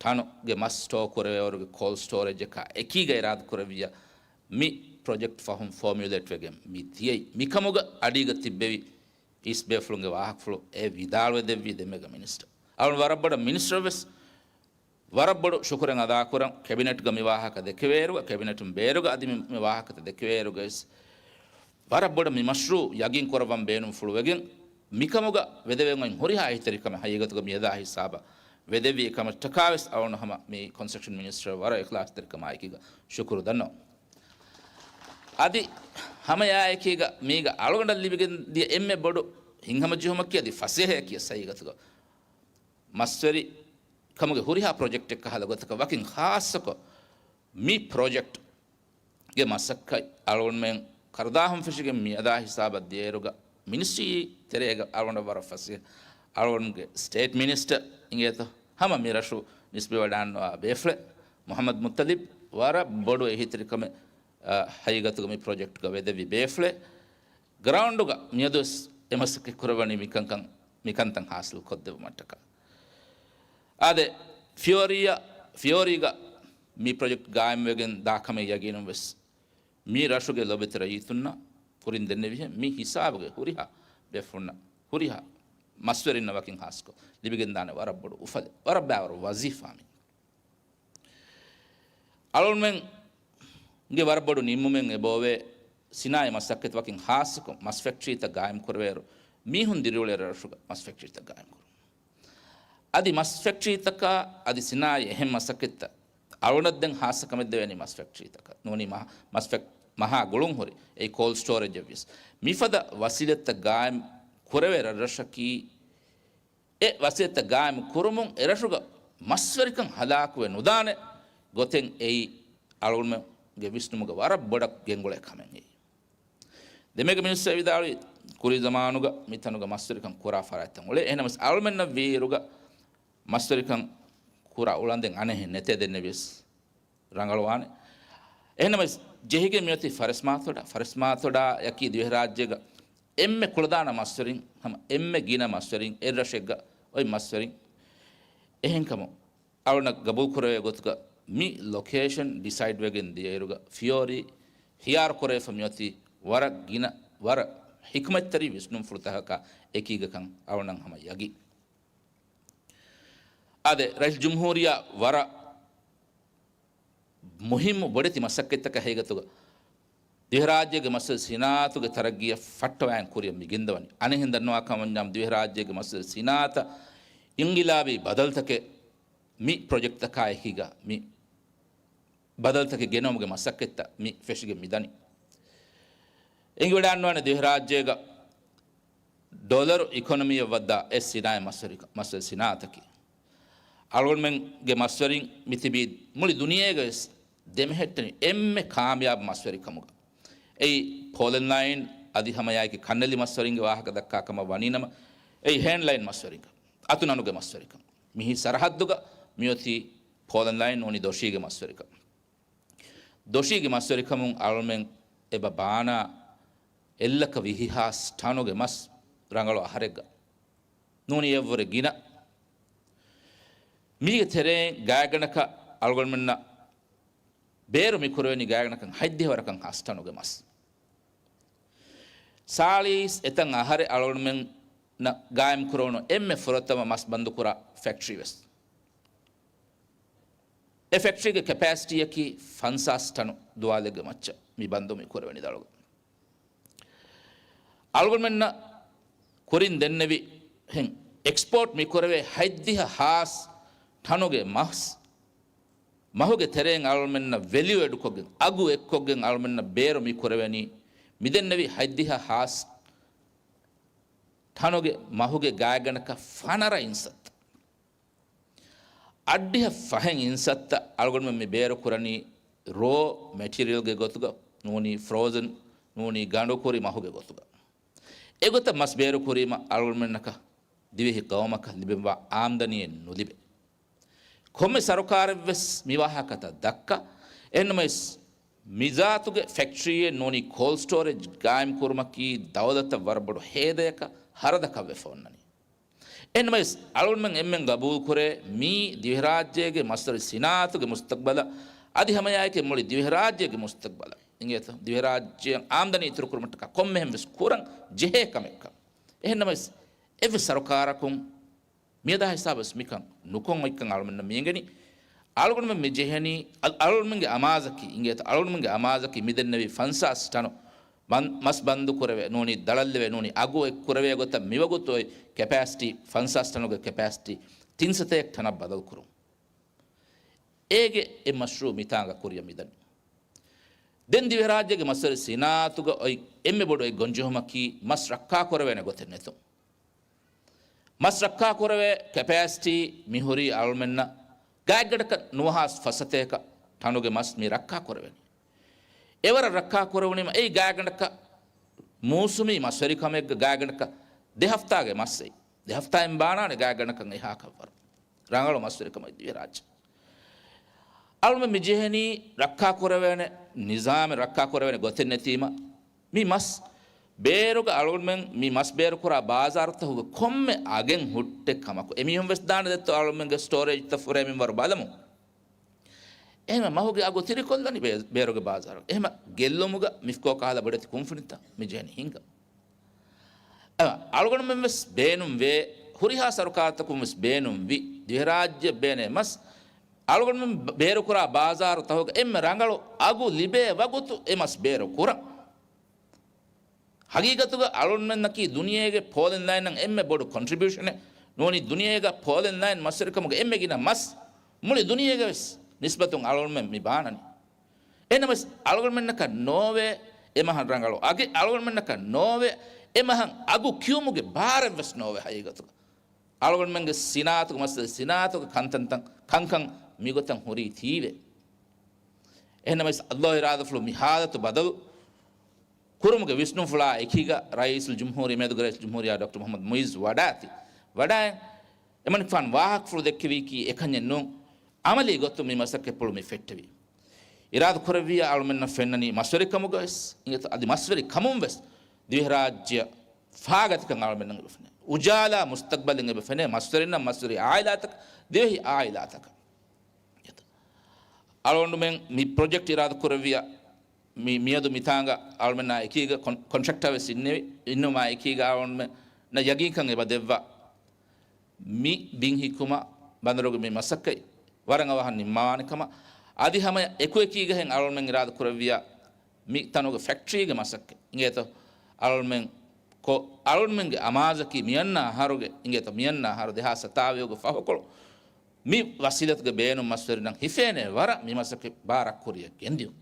ޓަނުގެ މަސް ސްޓޯ ކުރެވޭވަރުގެ ކޯލްޑް ސްޓޯރޭޖަކާ އެކީގަ އިރާދަކުރެއްވިއްޔާ، މި ޕްރޮޖެކްޓް ފަހުން ފޯމިއުލޭޓްވެގެން މި ދިޔައީ. މިކަމުގަ އަޑީގަ ތިއްބެވި އީސްޓް ބޭފުޅުންގެ ވާހަކަފުޅު އެ ވިދާޅުވެ ދެއްވީ ދެމެގަ މިނިސްޓަރ. އަޅުން ވަރަށް ބޮޑަށް މިނިސްޓަރވެސް ވަރަށް ބޮޑު ޝުކުރެއް އަދާކުރަން. ކެބިނެޓްގަ މި ވާހަކަ ދެކެވޭއިރުގަ، ކެބިނެޓުން ބޭރުގަ އަދި މި، މި ވާހަކަތައް ދެކެވޭއިރުގަވެސް ވަރަށް ބޮޑަށް މި މަޝްރޫއު ޔަގީން ކުރައްވަން ބޭނުންފުޅުވެގެން، މިކަމުގަ ވެދެވެން އޮތް ހުރިހާ އެހީތެރިކަމެއް ހަގީގަތުގަ މިއަދާ ހިސާބަށް ވެދެއްވި އެކަމަށްޓަކާވެސް އަޅުން ހަމަ މި ކޮންސްޓްރަކްޝަން މިނިސްޓަރ ވަރަށް އިޚްލާޞްތެރިކަމާއެކީގަ ޝުކުރު ދަންނަވަން. އަދި ހަމައެއާއެކީގަ މީގަ އަޅުގަނޑަށް ލިބިގެން ދިޔަ އެންމެ ބޮޑު ހިތްހަމަޖެހުމަކީ އަދި ފަސޭހަޔަކީ ހަގީގަތުގަ މަސްވެރި ކަމުގެ ހުރިހާ ޕްރޮޖެކްޓެއް ކަހަލަ ގޮތަކަށް ވަކިން ޚާއްޞަކޮށް މި ޕްރޮޖެކްޓްގެ މަސައްކަތް އަޅުގަނޑުމެން ކަރުދާހުން ފެށިގެން މިއަދާ ހިސާބަށް ދިޔައިރުގަ މިނިސްޓްރީ ތެރޭގަ އަޅުގަނޑަށް ވަރަށް ފަސޭހަ. އަޅުގަނޑުގެ ސްޓޭޓް މިނިސްޓަރ އިނގޭތޯ ހަމަ މި ރަށު ނިސްބަތްވެވަޑައިގަންނަވާ ބޭފުޅެއް މުޙައްމަދު މުއްޠަލިބް ވަރަށް ބޮޑު އެހީތެރިކަމެއް، އަ، ހަގީގަތުގަ މި ޕްރޮޖެކްޓްގަ ވެދެއްވި ބޭފުޅެއް. ގްރައުންޑުގަ މިއަދުވެސް އެ މަސައްކަތް ކުރައްވަނީ މިކަންކަން، މިކަންތައް ހާސިލް ކޮށްދެއްވުމަށްޓަކާ. އާދެ، ފިއޯރީއަށް، ފިއޯރީގަ މި ޕްރޮޖެކްޓް ގާއިމްވެގެން ދާ ކަމެއް ޔަގީނުން ވެސް މި ރަށުގެ ލޮބެތި ރައްޔިތުންނަށް ކުރިން ދެންނެވިހެން މި ހިސާބުގެ ހުރިހާ ބޭފުޅުންނަށް، ހުރިހާ މަސްވެރިންނަށް ވަކިން ހާއްސަކޮށް ލިބިގެންދާނެ ވަރަށް ބޮޑު އުފަލެއް، ވަރަށް ބައިވަރު ވަޒީފާ މި. އަޅުގަނޑުމެންގެ ވަރަށް ބޮޑު ނިންމުމެއް އެބައޮވޭ ސިނާއީ މަސައްކަތް ވަކިން ހާއްސަކޮށް މަސް ފެކްޓްރީތައް ގާއިމް ކުރެވޭއިރު މީހުން ދިރިއުޅޭ ރަށުގަ މަސް ފެކްޓްރީތައް ގާއިމް ކުރުން. އަދި މަސް ފެކްޓްރީތަކާ އަދި ސިނާއީ އެހެން މަސައްކަތްތައް އަޅުގަނޑަށް ދެން ހާއްސަ ކަމެއް ދެވޭނީ މަސް ފެކްޓްރީތަކަށް ނޫނީ މަ-، މަސް ފެކް-، މަހާ ގުޅުން ހުރި އެއީ ކޯލްޑް ސްޓޯރޭޖެއް ވިޔަސް. މިފަދަ ވަސީލަތްތައް ގާއިމް ކުރެވޭ ރަށްރަށަކީ އެ ވަސީލަތްތައް ގާއިމް ކުރުމުން އެރަށުގަ މަސްވެރިކަން ހަލާކުވެ ނުދާނެ ގޮތެއް އެއީ އަޅުގަނޑުމެންގެ ވިސްނުމުގަ ވަރަށް ބޮޑަށް ގެންގުޅޭ ކަމެއް އެއީ. ދެމޭގަ މިނިސްޓަރ ވިދާޅުވީ، ކުރީ ޒަމާނުގަ މިތަނުގަ މަސްވެރިކަން ކުރާ ފަރާތްތައް އުޅޭ. އެހެނަސް އަޅުމެންނަށް ވީއިރުގަ މަސްވެރިކަން ކުރާ އުޅަނދެއް އަނެއްހެން ނެތޭ ދެންނެވިޔަސް ރަނގަޅުވާނެ. އެހެނަމަވެސް ޖެހިގެން މިއޮތީ ފަރެސް މާތޮޑާ، ފަރެސް މާތޮޑާއަކީ ދިވެހިރާއްޖޭގަ އެންމެ ކުޅަދާނަ މަސްވެރިން، ހަމަ އެންމެ ގިނަ މަސްވެރިން އެއްރަށެއްގަ އޮތް މަސްވެރިން. އެހެންކަމުން އަޅުނަށް ގަބޫލުކުރެވޭ ގޮތުގަ މި ލޮކޭޝަން ޑިސައިޑްވެގެން ދިޔައިރުގަ ފިޔޯރީ ހިޔާރުކުރެވިފަ މިއޮތީ ވަރަށް ގިނަ، ވަރަށް ހިކުމަތްތެރި ވިސްނުންފުޅުތަކަކާ އެކީގަކަން އަޅުނަށް ހަމަ ޔަގީން. އާދެ، ރައީސް ޖުމްހޫރިއްޔާ ވަރަށް މުހިއްމު ބޮޑެތި މަސައްކަތްތަކެއް ހަގީގަތުގަ ދިވެހިރާއްޖޭގެ މަސްވެރި ސިނާއަތުގެ ތަރައްގީއަށް ފައްޓަވައިން ކުރިއަށް މި ގެންދަވަނީ. އަނެއްހެން ދަންނަވާ ކަމަށް ދިވެހިރާއްޖޭގެ މަސްވެރި ސިނާއަތަށް އިންގިލާބީ ބަދަލުތަކެއް މި ޕްރޮޖެކްޓްތަކާއެކީގަ މި ބަދަލުތަކެއް ގެނައުމުގެ މަސައްކަތްތައް މި ފެށިގެން މިދަނީ. އެނގިވަޑައިގަންނަވާނެ ދިވެހިރާއްޖޭގަ ޑޮލަރު އިކޮނޮމީއަށް ވައްދާ އެއް ސިނާއަތް މަސްވެރިކަ-، މަސްވެރި ސިނާއަތަކީ. އަޅުގަނޑުމެންގެ މަސްވެރިން މިތިބީ މުޅި ދުނިޔޭގަވެސް ދެމެހެއްޓެނި އެންމެ ކާމިޔާބު މަސްވެރިކަމުގަ. އެއީ ޕޯލެން ލައިން އަދި ހަމައެއާއެކީ ކަންނެލި މަސްވެރިންގެ ވާހަކަ ދައްކާ ކަމަށް ވަނީނަމަ، އެއީ ހޭންޑް ލައިން މަސްވެރިންގެ އަތުނަނުގެ މަސްވެރިކަން. މިހިރީ ސަރަހައްދުގަ މިއޮތީ ޕޯލެން ލައިން ނޫނީ ދޮށީގެ މަސްވެރިކަން. ދޮށީގެ މަސްވެރިކަމުން އަޅުމެން އެބަ ބާނާ އެއްލަކަ ވިހި ހާސް ޓަނުގެ މަސް ރަނގަޅު އަހަރެއްގަ ނޫނީ އެއްވުރެ ގިނަ. މީގެ ތެރެއިން ގާތްގަނޑަކަށް އަޅުގަނޑުމެންނަށް ބޭރު މި ކުރެވެނީ ގާތްގަނޑަކަށް ހަތްދިހަ ވަރަކަށް ހާސް ޓަނުގެ މަސް. ސާޅީސް އެތަން އަހަރެ އަޅުގަނޑުމެންނަށް ގާއިމް ކުރެވުނު އެންމެ ފުރަތަމަ މަސް ބަންދުކުރާ ފެކްޓްރީ ވެސް. އެ ފެކްޓްރީގެ ކެޕޭސިޓީއަކީ ފަންސާސް ޓަނު ދުވާލެއްގެ މައްޗަށް މި ބަންދު މި ކުރެވެނީ ދަޅުގަ. އަޅުގަނޑުމެންނަށް ކުރިން ދެންނެވި ހެން އެކްސްޕޯޓް މި ކުރެވޭ ހަތްދިހަ ހާސް ޓަނުގެ މަސް، މަހުގެ ތެރެއިން އަޅުގަނޑުމެންނަށް ވެލިއު އެޑްކޮށްގެން، އަގު އެއްކޮށްގެން އަޅުގަނޑުމެންނަށް ބޭރު މި ކުރެވެނީ މިދެންނެވި ހަތްދިހަ ހާސް ޓަނުގެ މަހުގެ ގާތްގަނޑަކަށް ފަނަރަ އިންސައްތަ. އައްޑިހަ ފަހެއް އިންސައްތަ އަޅުގަނޑުމެން މި ބޭރު ކުރަނީ ރޯ މެޓީރިއަލްގެ ގޮތުގަ ނޫނީ ފްރޯޒަން ނޫނީ ގަނޑުކުރި މަހުގެ ގޮތުގަ. އެގޮތަށް މަސް ބޭރު ކުރީމަ އަޅުގަނޑުމެންނަކަށް ދިވެހި ގައުމަކަށް ލިބެންވާ އާމްދަނީއެއް ނުލިބޭ. ކޮންމެ ސަރުކާރެއްވެސް މި ވާހަކަތައް ދައްކާ. އެހެންނަމަވެސް، މިޒާތުގެ ފެކްޓްރީއެއް ނޫނީ ކޯލްޑް ސްޓޯރޭޖް ގާއިމް ކުރުމަކީ ދައުލަތަށް ވަރަށް ބޮޑު ހޭދަޔަކަށް ހަރަދަކަށް ވެފަ އޮންނަނީ. އެހެންނަމަވެސް، އަޅުގަނޑުމެން އެންމެން ގަބޫލުކުރޭ މީ ދިވެހިރާއްޖޭގެ މަސްވެރި ސިނާއަތުގެ މުސްތަގްބަލަށް، އަދި ހަމައެއާއެކީ މުޅި ދިވެހިރާއްޖޭގެ މުސްތަގްބަލަށް އިނގޭތޯ، ދިވެހިރާއްޖެއަށް އާމްދަނީ އިތުރުކުރުމަށްޓަކާ ކޮންމެހެން ވެސް ކުރަން ޖެހޭ ކަމެއްކަން. އެހެންނަމަވެސް، އެއްވެސް ސަރުކާރަކުން މިއަދާ ހިސާބަށް މިކަން ނުކޮށް އޮތްކަން އަޅުމެންނަށް މިއެނގެނީ. އަޅުގަނޑުމެން މި ޖެހެނީ، އަ-، އަޅުގަނޑުމެންގެ އަމާޒަކީ، އިނގޭތަ، އަޅުގަނޑުމެންގެ އަމާޒަކީ މިދެންނެވި ފަންސާސް ޓަނު މަން-، މަސް ބަންދު ކުރެވޭ ނޫނީ، ދަޅަށްލެވޭ ނޫނީ، އަގު އެއް ކުރެވޭ ގޮތަށް މިވަގުތު އޮތް ކެޕޭސިޓީ، ފަންސާސް ޓަނުގެ ކެޕޭސިޓީ ތިން ސަތޭކަ ޓަނަށް ބަދަލު ކުރުން. އޭގެ އެއް މަޝްރޫއު މިތާނގަ ކުރިއަށް މިދަނީ. ދެން ދިވެހިރާއްޖޭގެ މަސްވެރި ސިނާއަތުގަ އޮތް އެންމެ ބޮޑު އެއް ގޮންޖެހުމަކީ މަސް ރައްކާކުރެވޭނެ ގޮތެއް ނެތުން. މަސް ރައްކާކުރެވޭ ކެޕޭސިޓީ މިހުރީ އަޅުމެންނަށް ގާތްގަނޑަކަށް ނުވަހާސް ފަސް ސަތޭކަ ޓަނުގެ މަސް މި ރައްކާކުރެވެނީ. އެވަރަށް ރައްކާކުރެވުނީމަ އެއީ ގާތްގަނޑަކަށް މޫސުމީ މަސްވެރިކަމެއްގަ ގާތްގަނޑަކަށް ދެ ހަފްތާގެ މަސް އެއީ. ދެ ހަފްތާއިން ބާނާނެ ގާތްގަނޑަކަށް އެހާކަށްވަރު ރަނގަޅު މަސްވެރިކަމެއް ދިވެހިރާއްޖެ. އަޅުމެން މި ޖެހެނީ ރައްކާކުރެވޭނެ ނިޒާމެއް ރައްކާކުރެވޭނެ ގޮތެއް ނެތީމަ، މި މަސް ބޭރުގަ އަޅުގަނޑުމެން މި މަސް ބޭރުކުރާ ބާޒާރުތަކުގަ ކޮންމެ އަގެއް ހުއްޓެއް ކަމަކު، އެމީހުން ވެސް ދާނެ ދެއްތޯ އަޅުގަނޑުމެންގެ ސްޓޯރޭޖްތައް ފުރޭ މިންވަރު ބަލަމުން. އެހެން މަހުގެ އަގު ތިރިކޮށްލަނީ ބޭ-، ބޭރުގެ ބާޒާރު. އެހެން ގެއްލުމުގަ މިފްކޯ ކަހަލަ ބޮޑެތި ކުންފުނިތައް މި ޖެހެނީ ހިންގަން. އަ، އަޅުގަނޑުމެން ވެސް ބޭނުން ވޭ، ހުރިހާ ސަރުކާރުތަކުން ވެސް ބޭނުން ވި، ދިވެހިރާއްޖެ ބޭނޭ މަސް، އަޅުގަނޑުމެން ބ-، ބޭރުކުރާ ބާޒާރު ތަހުގަ އެންމެ ރަނގަޅު އަގު ލިބޭ ވަގުތު އެ މަސް ބޭރު ކުރަން. ހަގީގަތުގަ އަޅުންމެންނަކީ ދުނިޔޭގެ ޕޯލެން ލައިންނަށް އެންމެ ބޮޑު ކޮންޓްރިބިއުޝަނެއް ނޫނީ، ދުނިޔޭގަ ޕޯލެން ލައިން މަސްވެރިކަމުގެ އެންމެ ގިނަ މަސް މުޅި ދުނިޔޭގަ ވެސް ނިސްބަތުން އަޅުންމެން މި ބާނަނީ. އެހެންނަމަވެސް އަޅުގަނޑުމެންނަކަށް ނޯވޭ އެމަހަށް ރަނގަޅު އަގެއް، އަޅުގަނޑުމެންނަކަށް ނޯވޭ އެމަހަށް އަގު ކިޔުމުގެ ބާރެއް ވެސް ނޯވޭ ހަގީގަތުގަ. އަޅުގަނޑުމެންގެ ސިނާއަތުގެ މައްސަލަ، ސިނާއަތުގެ ކަންތަންތައް، ކަންކަން މިގޮތަށް ހުރީ ތީވެ. އެހެންނަމަވެސް، އައްލާހު އިރާދަފުޅު މި ހާލަތު ބަދަލު ކުރުމުގެ ވިސްނުންފުޅާ އެކީގަ، ރައީސުލް ޖުމްހޫރިއްޔާ، މިއަދުގެ ރައީސުލް ޖުމްހޫރިއްޔާ ޑޮކްޓަރ މުޙައްމަދު މުޢިއްޒު ވަޑާތި. ވަޑާއި، އެމަނިކުފާނު ވާހަކަފުޅު ދެއްކެވީކީ އެކަންޏެއް ނޫން. ޢަމަލީ ގޮތުން މި މަސައްކަތްޕުޅު މި ފެއްޓެވީ. އިރާދަ ކުރެއްވިއްޔާ އަޅުމެންނަށް ފެންނަނީ މަސްވެރިކަމުގަ ވެސް، އިނގޭތޯ، އަދި މަސްވެރި ކަމުން ވެސް ދިވެހިރާއްޖެއަށް ފާގަތިކަން އަޅުމެންނަށް އެބަ ފެނޭ. އުޖާލާ މުސްތަޤްބަލެއް އެބަ ފެނޭ މަސްވެރިންނަށް، މަސްވެރި ޢާއިލާތަކަށް، ދިވެހި ޢާއިލާތަކަށް. އަޅުގަނޑުމެން މި ޕްރޮޖެކްޓް އިރާދަ ކުރެއްވިއްޔާ، މި، މިއަދު މިތާނގަ އަޅުމެންނާ އެކީގަ ކޮން-، ކޮންޓްރެކްޓާ ވެސް އިންނެވި، އިންނުމާ އެކީގަ އަޅުގަނޑުމެންނަށް ޔަގީންކަން އެބަ ދެއްވާ. މި ބިން ހިއްކުމަށް ބަނދަރުގެ މި މަސައްކަތް ވަރަށް އަވަހަށް ނިންމާނެ ކަމަށް، އަދި ހަމަ އެކުއެކީގަހެން އަޅުމެން އިރާދަ ކުރެއްވިއްޔާ، މި ތަނުގެ ފެކްޓްރީގެ މަސައްކަތް އިނގޭތޯ، އަޅުމެން ކޮ-، އަޅުމެންގެ އަމާޒަކީ މިއަންނަ އަހަރުގެ އިނގޭތޯ، މިއަންނަ އަހަރު ދެހާސް ސަތާވީހުގެ ފަހުކޮޅު މި ވަސީލަތުގެ ބޭނުން މަސްވެރިންނަށް ހިފޭނެ ވަރަށް މި މަސައްކަތް ބާރަށް ކުރިއަށް ގެންދިޔުން.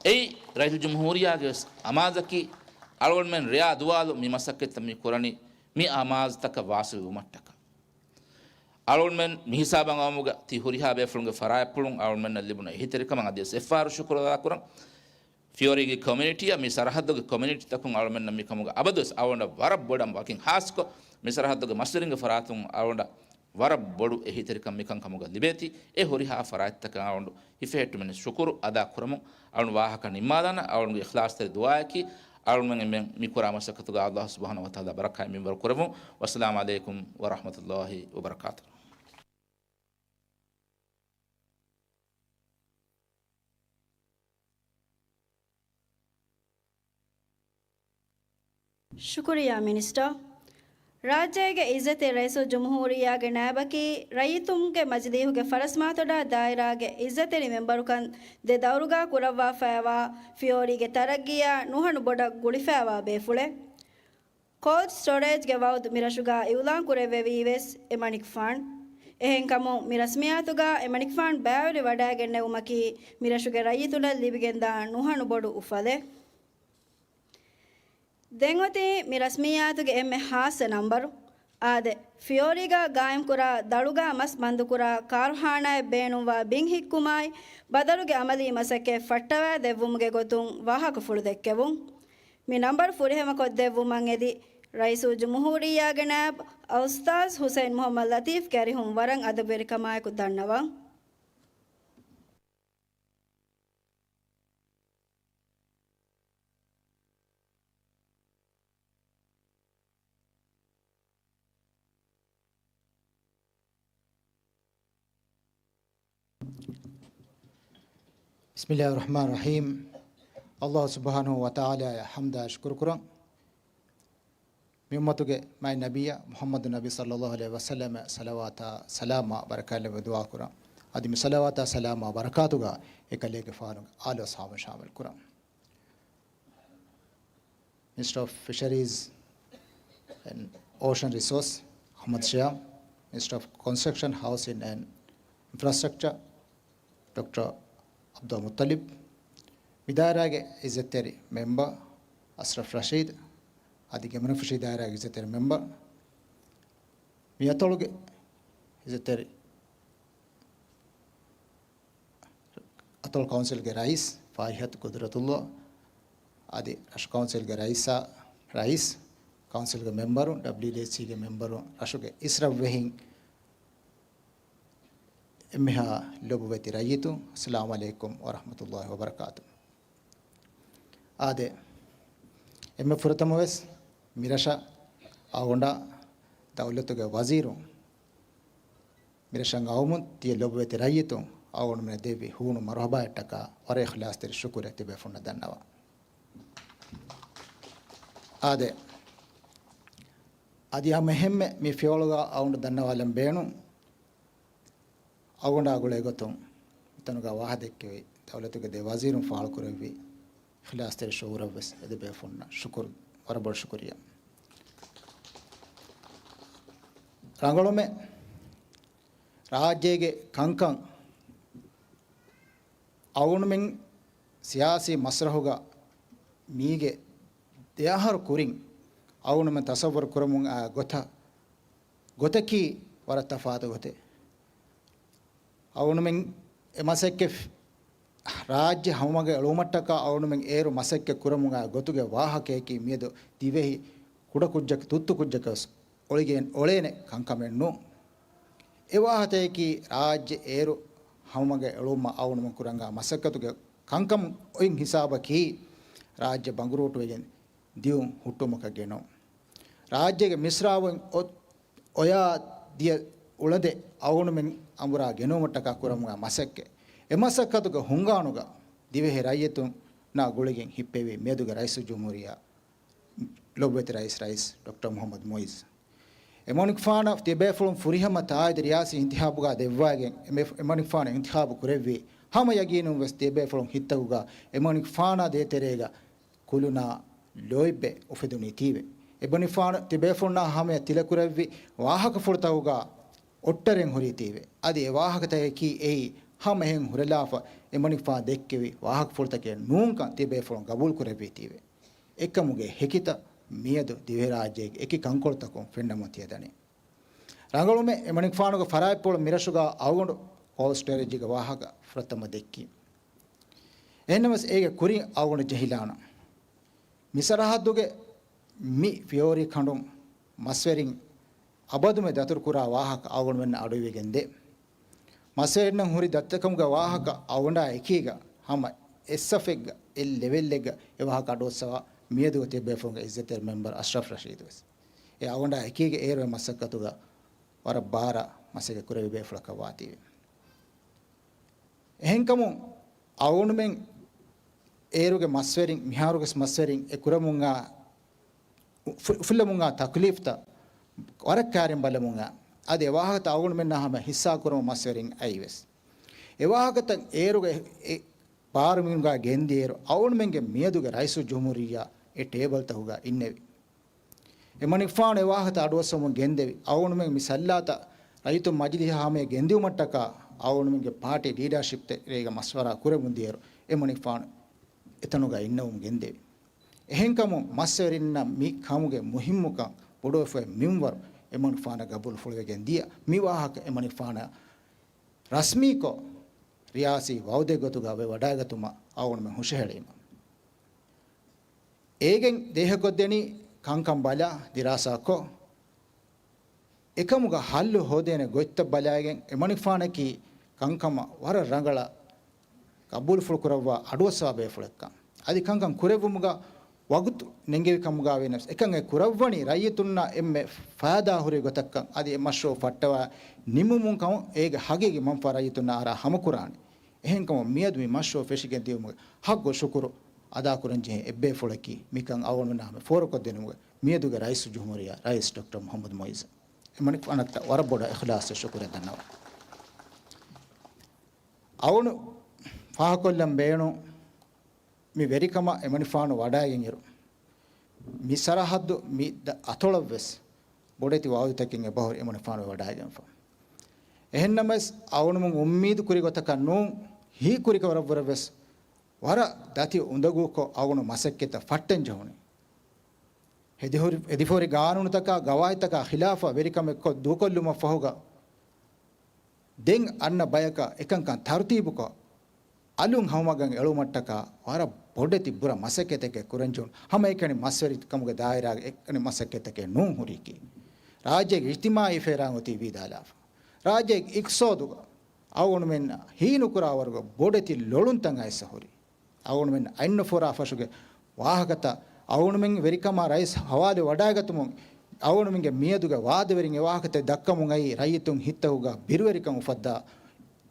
އެއީ ރައީސުލް ޖުމްހޫރިއްޔާގެ ވެސް އަމާޒަކީ، އަޅުގަނޑުމެން ރެޔާ ދުވާލު މި މަސައްކަތްތައް މި ކުރަނީ މި އަމާޒުތަކަށް ވާސިލު ވުމަށްޓަކާ. އަޅުގަނޑުމެން މި ހިސާބަށް އައުމުގަ ތި ހުރިހާ ބޭފުޅުންގެ ފަރާތްޕުޅުން އަޅުގަނޑުމެންނަށް ލިބުނު އެހީތެރިކަމަށް އަދިވެސް އެއްފަހަރު ޝުކުރު އަދާކުރަން. ފިޔޯރީގެ ކޮމިއުނިޓީއަށް މި ސަރަހައްދުގެ ކޮމިއުނިޓީތަކުން އަޅުގަނޑުމެންނަށް މިކަމުގަ އަބަދުވެސް އަޅުގަނޑަށް ވަރަށް ބޮޑަށް ވަކިން ހާއްސަކޮށް، މި ސަރަހައްދުގެ މަސްވެރިންގެ ފަރާތުން އަޅުގަނޑަށް ވަރަށް ބޮޑު އެހީތެރިކަން މިކަންކަމުގަ ލިބޭތީ، އެ ހުރިހާ ފަރާތްތަކަށް އަޅުގަނޑު ހިފެހެއްޓުމެން ޝުކުރު އަދާ ކުރަމުން، އަޅުގަނޑު ވާހަކަ ނިންމާލާނަން. އަޅުގަނޑުގެ އިޚްލާޞްތެރި ދުޢާއަކީ، އަޅުގަނޑުމެން މި ކުރާ މަސައްކަތުގަ އައްލާހު ސުބްޙާނަހޫ ވަތަޢާލާ ބަރަކާތް މިންވަރު ކުރެވުން. ވައްސަލާމް ޢަލައިކުމް ވަރަޙްމަތުﷲ ވަބަރަކާތުހު. ޝުކުރިއްޔާ މިނިސްޓަރ. ރާއްޖޭގެ އިއްޒަތްތެރި ރައީސުލްޖުމްހޫރިއްޔާގެ ނައިބަކީ، ރައްޔިތުންގެ މަޖިލީހުގެ ފަރަސްމާތޮޑާ ދާއިރާގެ އިއްޒަތްތެރި މެމްބަރުކަން ދެ ދައުރުގަ ކުރައްވާފައިވާ ފިޔޯރީގެ ތަރައްގީއަށް ނުހަނު ބޮޑަށް ގުޅިފައިވާ ބޭފުޅެއް. ކޯލްޑް ސްޓޯރޭޖްގެ ވައުދު މިރަށުގަ އިއުލާން ކުރެއްވެވީ ވެސް އެމަނިކުފާން. އެހެންކަމުން، މި ރަސްމިއްޔާތުގަ އެމަނިކުފާން ބައިވެރިވަޑައިގެންނެވުމަކީ، މިރަށުގެ ރައްޔިތުންނަށް ލިބިގެންދާ ނުހަނު ބޮޑު އުފަލެއް. ދެން އޮތީ މި ރަސްމިއްޔާތުގެ އެންމެ ހާއްސަ ނަންބަރު. އާދެ، ފިޔޯރީގަ ގާއިމްކުރާ ދަޅުގަ މަސް ބަންދުކުރާ ކާރުޚާނާއެއް ބޭނުންވާ ބިން ހިއްކުމާއި، ބަދަރުގެ އަމަލީ މަސައްކަތް ފައްޓަވާ ދެއްވުމުގެ ގޮތުން ވާހަކަފުޅު ދެއްކެވުން. މި ނަންބަރު ފުރިހަމަކޮށްދެއްވުމަށް އެދި، ރައީސުލްޖުމްހޫރިއްޔާގެ ނާއިބު އަލްއުސްތާޛް ޙުސައިން މުޙައްމަދު ލަޠީފް ކަރިހުން ވަރަށް އަދަބުވެރިކަމާއެކު ދަންނަވަން. ބިސްމިއްލާހިއްރަޙްމާނިއްރަޙީމް. އައްލާހު ސުބްޙާނަހު ވަތަޢާލާއަށް ޙަމްދާ ޝުކުރުކުރަން. މި އުއްމަތުގެ މާތް ނަބިއްޔާ މުޙައްމަދު ނަބީ ޞައްލައްލާހު ޢަލައިހި ވަސައްލަމަށް ޞަލަވާތާ ސަލާމާ ބަރަކާތް ލެއްވަ ދުޢާކުރަން. އަދި މި ޞަލަވާތާ ސަލާމާ ބަރަކާތުގަ އެކަލޭގެފާނުގެ އާލު އަޞްޙާބުން ޝާމިލް ކުރަން. Minister of Fisheries and Ocean Resource, އަޙްމަދު ޝިޔާމް. Minister of Construction, Housing and Infrastructure, ޑޮކްޓަރ ޢަބްދުލް މުއްޠަލިބް. މި ދާއިރާގެ ޢިއްޒަތްތެރި މެމްބަރ އަޝްރަފް ރަޝީދު، އަދި ގެމުނުފުށީ ދާއިރާގެ ޢިއްޒަތްތެރި މެމްބަރ، މި އަތޮޅުގެ ޢިއްޒަތްތެރި އަތޮޅު ކައުންސިލްގެ ރައީސް ފާއިހަތު ޤުދުރަތުﷲ، އަދި ރަށު ކައުންސިލްގެ ރައީސާ، ރައީސް، ކައުންސިލްގެ މެމްބަރުން، ޑަބްލިއުޑީސީގެ މެމްބަރުން، ރަށުގެ އިސްރަށްވެހިން، އެންމެހާ ލޮބުވެތި ރައްޔިތުން، އައްސަލާމު ޢަލައިކުމް ވަރަޙްމަތުﷲ ވަބަރަކާތު. އާދެ، އެންމެ ފުރަތަމަވެސް މިރަށަށް އަޅުގަނޑާ ދައުލަތުގެ ވަޒީރުން، މިރަށަށް އައުމުން ތިޔަ ލޮބުވެތި ރައްޔިތުން އަޅުގަނޑުމެންނަށް ދެއްވި ހޫނު މަރުޙަބާއަށްޓަކާ ވަރަށް އިޚްލާޞްތެރި ޝުކުރެއް ތިބޭފުޅުންނަށް ދަންނަވަން. އާދެ، އަދި ހަމަ އެހެންމެ މި ފިޔަވަޅުގަ އަޅުގަނޑު ދަންނަވާލަން ބޭނުން، އަޅުގަނޑާ ގުޅޭ ގޮތުން މިތަނުގަ ވާހަކަ ދެއްކެވި ދައުލަތުގެ ދެ ވަޒީރުން ފާޅުކުރެއްވި އިޚްލާޞްތެރި ޝުޢޫރަށްވެސް އެދެބޭފުންނަށް ޝުކުރު، ވަރަށް ބޮޑު ޝުކުރިއްޔާ. ރަނގަޅުމެ ރާއްޖޭގެ ކަންކަން އަޅުގަނޑުމެން ސިޔާސީ މަސްރަޙުގަ މީގެ ދެއަހަރު ކުރިން އަޅުގަނޑުމެން ތަޞައްވަރު ކުރަމުން އައި ގޮތަށް، ގޮތަކީ ވަރަށް ތަފާތު ގޮތެއް. އަޅުގަނޑުމެން އެ މަސައްކަތް ރާއްޖެ ހަމަގައި އެޅުމަށްޓަކާ އަޅުގަނޑުމެން އޭރު މަސައްކަތް ކުރަމުން އައި ގޮތުގެ ވާހަކަޔަކީ މިއަދު ދިވެހި ކުޑަކުއްޖަކަށް ތުއްތު ކުއްޖަކަށް ވެސް އޮޅިގެން އޮޅޭނެ ކަންކަމެއް ނޫން. އެ ވާހަކަތަކަކީ ރާއްޖެ އޭރު ހަމަގައި އެޅުމަށް އަޅުގަނޑުމެން ކުރަން އައި މަސައްކަތުގެ ކަންކަމުން އޮތް ހިސާބަކީ ރާއްޖެ ބަނގުރޫޓުވެގެން ދިއުން ހުއްޓުމަކަށް ގެނައުން. ރާއްޖޭގެ މިސްރާބުން އޮ-، އޮޔާ ދިޔަ އުޅަނދެއް އަޅުގަނޑުމެން އަނބުރާ ގެނައުމަށްޓަކާ ކުރަމުން އައި މަސައްކަތް. އެ މަސައްކަތުގެ ހުންގާނުގަ ދިވެހި ރައްޔިތުންނާ ގުޅިގެން ހިއްޕެވި މިއަދުގެ ރައީސުލްޖުމްހޫރިއްޔާ ލޮބުވެތި ރައީސް، ރައީސް ޑޮކްޓަރ މުޙައްމަދު މުޢިއްޒު. އެމަނިކުފާނަށް ތިޔަބޭފުޅުން ފުރިހަމަ ތާއީދު ރިޔާސީ އިންތިޚާބުގަ ދެއްވައިގެން އެމެ-، އެމަނިކުފާނު އިންތިޚާބު ކުރެއްވީ. ހަމަ ޔަގީނުން ވެސް ތިޔަބޭފުޅުން ހިތްތަކުގަ އެމަނިކުފާނާ ދޭތެރޭގަ ކުލުނާ ލޯތްބެއް އުފެދުނީތީވެ. އެމަނިކުފާނު ތިޔަބޭފުޅުންނާ ހަމަޔަށް ތިލަކުރެއްވި ވާހަކަފުޅުތަކުގަ އޮށްޓަރެން ހުރީތީވެ. އަދި އެ ވާހަކަތަކަކީ އެއީ ހަމަ އެހެން ހުރެލާފަ އެމަނިކުފާނު ދެއްކެވި ވާހަކަފުޅުތަކެއް ނޫންކަން ތިޔަބޭފުޅުން ގަބޫލު ކުރެއްވީތީވެ. އެކަމުގެ ހެކިތައް މިއަދު ދިވެހިރާއްޖޭގެ އެކި ކަންކޮޅުތަކުން ފެންނަމުން ތިޔަދަނީ. ރަނގަޅުމެ އެމަނިކުފާނުގެ ފަރާތްޕުޅު މިރަށުގަ އަޅުގަނޑު ކޯލް ސްޓޯރޭޖްގެ ވާހަކަ ފުރަތަމަ ދެއްކީ. އެހެންނަމަވެސް އޭގެ ކުރިން އަޅުގަނޑު ޖެހިލާނަން. މި ސަރަހައްދުގެ މި ފިޔޯރި ކަނޑުން މަސްވެރިން އަބަދުމެ ދަތުރުކުރާ ވާހަކަ އަޅުގަނޑުމެންނަށް އަޑުއިވިގެން ދޭ. މަސްވެރިންނަށް ހުރި ދަތިތަކުމުގެ ވާހަކަ އަޅުގަނޑާ އެކީގަ ހަމަ އެއް ސަފެއްގަ، އެއް ލެވެލްއެއްގަ އެ ވާހަކަ އަޑުއައްސަވާ މިއަދުގެ ތިޔަބޭފުޅުންގެ އިއްޒަތްތެރި މެމްބަރު އަޝްރަފް ރަޝީދު ވެސް. އެ އަޅުގަނޑާ އެކީގަ އޭރު އެ މަސައްކަތުގަ ވަރަށް ބާރަށް މަސައްކަތް ކުރެއްވި ބޭފުޅަކަށް ވާތީވެ. އެހެންކަމުން އަޅުގަނޑުމެން އޭރުގެ މަސްވެރިން، މިހާރުގެ މަސްވެރިން އެ ކުރަމުންއާ އުފު-، އުފުއްލަމުންއާ ތަކުލީފްތައް ވަރަށް ކައިރިން ބަލަމުންއާ، އަދި އެ ވާހަކަތައް އަޅުގަނޑުމެންނާ ހަމަ ހިއްސާ ކުރަމުން މަސްވެރިން އައީވެސް. އެ ވާހަކަތައް އޭރުގެ އެ ބާރުމިނުގާ ގެންދިޔައިރު އަޅުގަނޑުމެންގެ މިއަދުގެ ރައީސުލްޖުމްހޫރިއްޔާ އެ ޓޭބަލްތަކުގާ އިންނެވި. އެމަނިކުފާނު އެ ވާހަކަތައް އަޑުއައްސަވަމުން ގެންދެވި. އަޅުގަނޑުމެން މި ސައްލާތައް ރައްޔިތުން މަޖިލީހަށް ހަމަޔަށް ގެންދިއުމަށްޓަކާ އަޅުގަނޑުމެންގެ ޕާޓީ ލީޑާޝިޕް ތެރޭގަ މަޝްވަރާ ކުރެވެމުން ދިޔައިރު އެމަނިކުފާނު އެތަނުގަ އިންނެވުމުން ގެންދެވި. އެހެންކަމުން މަސްވެރިންނަށް މި ކަމުގެ މުހިއްމުކަން ބޮޑުވެފައި މިންވަރު އެމަނިކުފާނަށް ގަބޫލުފުޅުވެގެން ދިޔަ މި ވާހަކަ އެމަނިކުފާނަށް ރަސްމީކޮށް، ރިޔާސީ ވައުދެއްގެ ގޮތުގަ ވެވަޑައިގަތުމަށް އަޅުގަނޑުމެން ހުށަހެޅީމަ. އޭގެން ދޭހަކޮށްދެނީ ކަންކަން ބަލާ ދިރާސާކޮށް، އެކަމުގަ ހައްލު ހޯދޭނެ ގޮތްތައް ބަލާގެން އެމަނިކުފާނަކީ ކަންކަމަށް ވަރަށް ރަނގަޅަށް ގަބޫލުފުޅު ކުރައްވާ އަޑުއައްސަވާ ބޭފުޅެއްކަން. އަދި ކަންކަން ކުރެއްވުމުގަ ވަގުތު ނެންގެވި ކަމުގަ ވެސް އެކަން އެ ކުރައްވަނީ ރައްޔިތުންނަށް އެންމެ ފައިދާ ހުރި ގޮތަށްކަން. އަދި އެ މަޝްރޫއު ފައްޓަވާ ނިމުމުން ކަމު އޭގެ ހަގީގީ މަންފާ ރައްޔިތުންނަށް އަރާ ހަމަކުރާނެ. އެހެންކަމުން މިއަދު މި މަޝްރޫއު ފެށިގެން ދިޔުމުގެ ހައްގު ޝުކުރު އަދާކުރަންޖެހޭ އެއްބޭފުޅަކީ މިކަން އަޅުގަނޑުމެންނާ ހަމަ ފޯރުކޮށްދިނުމުގެ މިއަދުގެ ރައީސުލްޖުމްހޫރިއްޔާ ރައީސް ޑޮކްޓަރ މުޙައްމަދު މުޢިއްޒު. އެމަނިކުފާނަށް ވަރަށް ބޮޑަށް އިޚްލާޞް ޝުކުރެއް ދަންނަވަން. އަޅުގަނޑު ފާހަގަކޮށްލަން ބޭނުން މި ވެރިކަމަށް އެމަނިކުފާނު ވަޑައިގެންއިރު، މި ސަރަހައްދު މި ދަ-، އަތޮޅަށްވެސް ބޮޑެތި ވަޢުދުތަކެއް އެބަހުރި އެމަނިކުފާނު ވަޑައިގެންފަ. އެހެންނަމަވެސް އަޅުގަނޑުމެން އުއްމީދު ކުރި ގޮތަކަށް ނޫން، ހީކުރިކަމަށްވުރެވެސް ވަރަށް ދަތި އުނދަގޫކޮށް އަޅުގަނޑު މަސައްކަތްތައް ފައްޓަން ޖެހުނީ. އެދިހުރި-، އެދިފަހުރި ގާނޫނުތަކާ ގަވާއިދުތަކާ ޚިލާފަށް ވެރިކަމެއްކޮށް ދޫކޮށްލުމަށްފަހުގަ، ދެން އަންނަ ބަޔަކަށް އެކަންކަން ތަރުތީބުކޮށް، އަލުން ހަމަގަން އެޅުމަށްޓަކާ ވަރަށް ބޮޑެތި ބުރަ މަސައްކަތެއް ކުރަންޖެހުނު. ހަމައެކަނި މަސްވެރިކަމުގެ ދާއިރާގެ އެކަނި މަސައްކަތްތަކެއް ނޫން ހުރީކީ. ރާއްޖޭގެ އިޖްތިމާޢީ ފައިރާން އޮތީ ވީދާލާފަ. ރާއްޖޭގެ އިޤްތިޞާދުގަ އަޅުގަނޑުމެން ހީނުކުރާވަރުގެ ބޮޑެތި ލޮޅުންތައް އައިސް ހުރީ. އަޅުގަނޑުމެން އަތްނުފޯރާ ފަށުގެ ވާހަކަތައް، އަޅުގަނޑުމެން ވެރިކަމާ ރައީސް ހަވާލު ވަޑައިގަތުމުން، އަޅުގަނޑުމެންގެ މިއަދުގެ ވާދަވެރިން އެ ވާހަކަތައް ދައްކަމުން އައީ ރައްޔިތުން ހިތަހުގަ ބިރުވެރިކަން އުފައްދާ،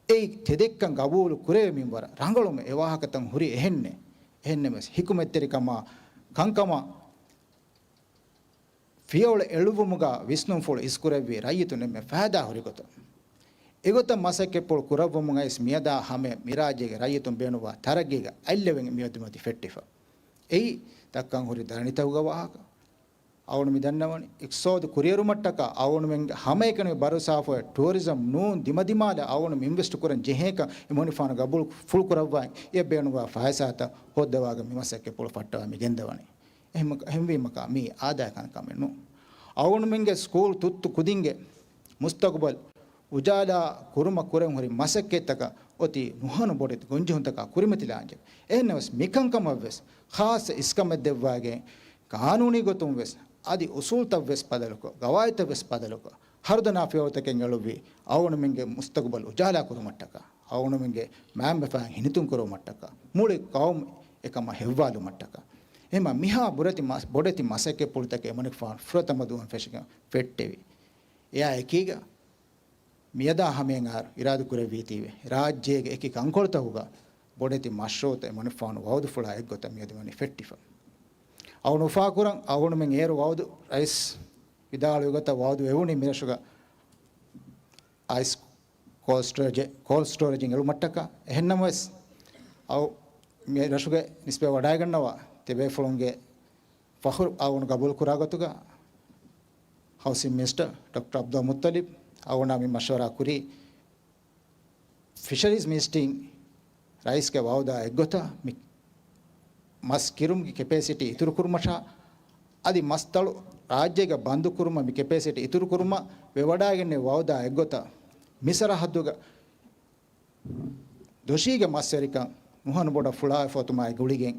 އެއީ ތެދެއްކަން ގަބޫލު ކުރެވޭ މިންވަރަށް ރަނގަޅުމެއް އެ ވާހަކަތައް ހުރީ އެހެންނެއް. އެހެންނަމަވެސް ހިކުމަތްތެރިކަމާ ކަންކަމާ ފިޔަވަޅު އެޅުއްވުމުގަ ވިސްނުންފުޅު އިސްކުރެއްވި ރައްޔިތުން އެންމެ ފައިދާ ހުރި ގޮތަށް، އެގޮތަށް މަސައްކަތްޕުޅު ކުރައްވުމުން އައިސް މިއަދާ ހަމަޔަށް މިރާއްޖޭގެ ރައްޔިތުން ބޭނުންވާ ތަރައްގީގެ އަތްލެވެން މިއަދުމަތި ފެއްޓިފަ. އެއީ ދައްކަން ހުރި ދަރަނިތަކުގެ ވާހަކަ. އަޅުގަނޑު މި ދަންނަވަނީ އިޤްތިޞާދު ކުރިއެރުމަށްޓަކާ އަޅުގަނޑުމެންގެ ހަމައެކަނި ބަރުސާފު ޓޫރިޒަމް ނޫން ދިމަދިމާލަށް އަޅުގަނޑު އިންވެސްޓް ކުރަން ޖެހޭކަން އެމަނިކުފާނު ގަބޫލު ފުޅުކުރައްވާ އެ ބޭނުންވާ ފައިސާތައް ހޯއްދަވާގެން މި މަސައްކަތްޕުޅު ފައްޓަވާ މި ގެންދަވަނީ. އެހެން-، އެހެންވީމަކާ މީ އާދައިގެ ކަންކަމެއް ނޫން. އަޅުގަނޑުމެންގެ ސްކޫލް ތުއްތު ކުދިންގެ މުސްތަޤުބަލް އުޖާލާ ކުރުމަށް ކުރަން ހުރި މަސައްކަތްތަކަށް އޮތީ ނުހަނު ބޮޑެތި ގޮންޖެހުންތަކާ ކުރިމަތިލާންޖެ. އެހެންނަމަވެސް މިކަންކަމަށްވެސް ޚާއްޞަ އިސްކަމެއް ދެއްވާގެން ޤާނޫނީ ގޮތުން ވެސް އަދި އުސޫލްތައް ވެސް ބަދަލުކޮށް، ގަވާއިދުތައް ވެސް ބަދަލުކޮށް، ހަރުދަނާ ފިޔަވަޅުތަކެއް އެޅުއްވި އަޅުގަނޑުމެންގެ މުސްތަޤުބަލް އުޖާލާ ކުރުމަށްޓަކާ، އަޅުގަނޑުމެންގެ މައިންބަފައިން ހިނިތުން ކުރުމަށްޓަކާ، މުޅި ޤައުމު އެކަމަށް ހެއްވާލުމަށްޓަކާ. އެހެންމަ މިހާ ބުރެތި މަސް-، ބޮޑެތި މަސައްކަތްޕުޅުތަކެއް އެމަނިކުފާނު ފުރަތަމަ ދުވަހުން ފެށިގެން ފެއްޓެވި. އެއާ އެކީގަ މިއަދާ ހަމައިން އާރު އިރާދަކުރެއްވީތީވެ، ރާއްޖޭގެ އެކި ކަންކޮޅުތަކުގަ ބޮޑެތި މަޝްރޫއުތައް އެމަނިކުފާނު ވަޢުދުފުޅާ އެއްގޮތަށް މިއަދު ވަނީ ފެއްޓިފަ. އަޅުގަނޑު އުފާކުރަން، އަޅުގަނޑުމެން އޭރު ވަޢުދު ރައީސް ވިދާޅުވި ގޮތަށް ވަޢުދު އެވުނީ މިރަށުގަ އައިސް ކޯލްޑް ސްޓޯރޭޖެއް، ކޯލްޑް ސްޓޯރޭޖެއް އެޅުމަށްޓަކާ. އެހެންނަމަވެސް، އައު މި ރަށުގެ ނިސްބަތް ވަޑައިގަންނަވާ ތިބޭފުޅުންގެ ފަޚުރު އަޅުގަނޑު ގަބޫލު ކުރާ ގޮތުގަ، ހައުސިން މިނިސްޓަރ ޑޮކްޓަރ ޢަބްދުލް މުއްޠަލިބް އަޅުގަނޑާ މި މަޝްވަރާ ކުރީ، ފިޝަރީޒް މިނިސްޓްރީން ރައީސްގެ ވަޢުދާ އެއްގޮތަށް މި މަސް ކިރުމުގެ ކެޕޭސިޓީ އިތުރުކުރުމަށާ، އަދި މަސްތަޅު ރާއްޖޭގަ ބަންދުކުރުމަށް މި ކެޕޭސިޓީ އިތުރުކުރުމަށް ވެވަޑައިގެންނެވި ވަޢުދާ އެއްގޮތަށް، މި ސަރަހައްދުގަ ދޮށީގެ މަސްވެރިކަން ނުހަނު ބޮޑަށް ފުޅާވެފަ އޮތުމާއި ގުޅިގެން،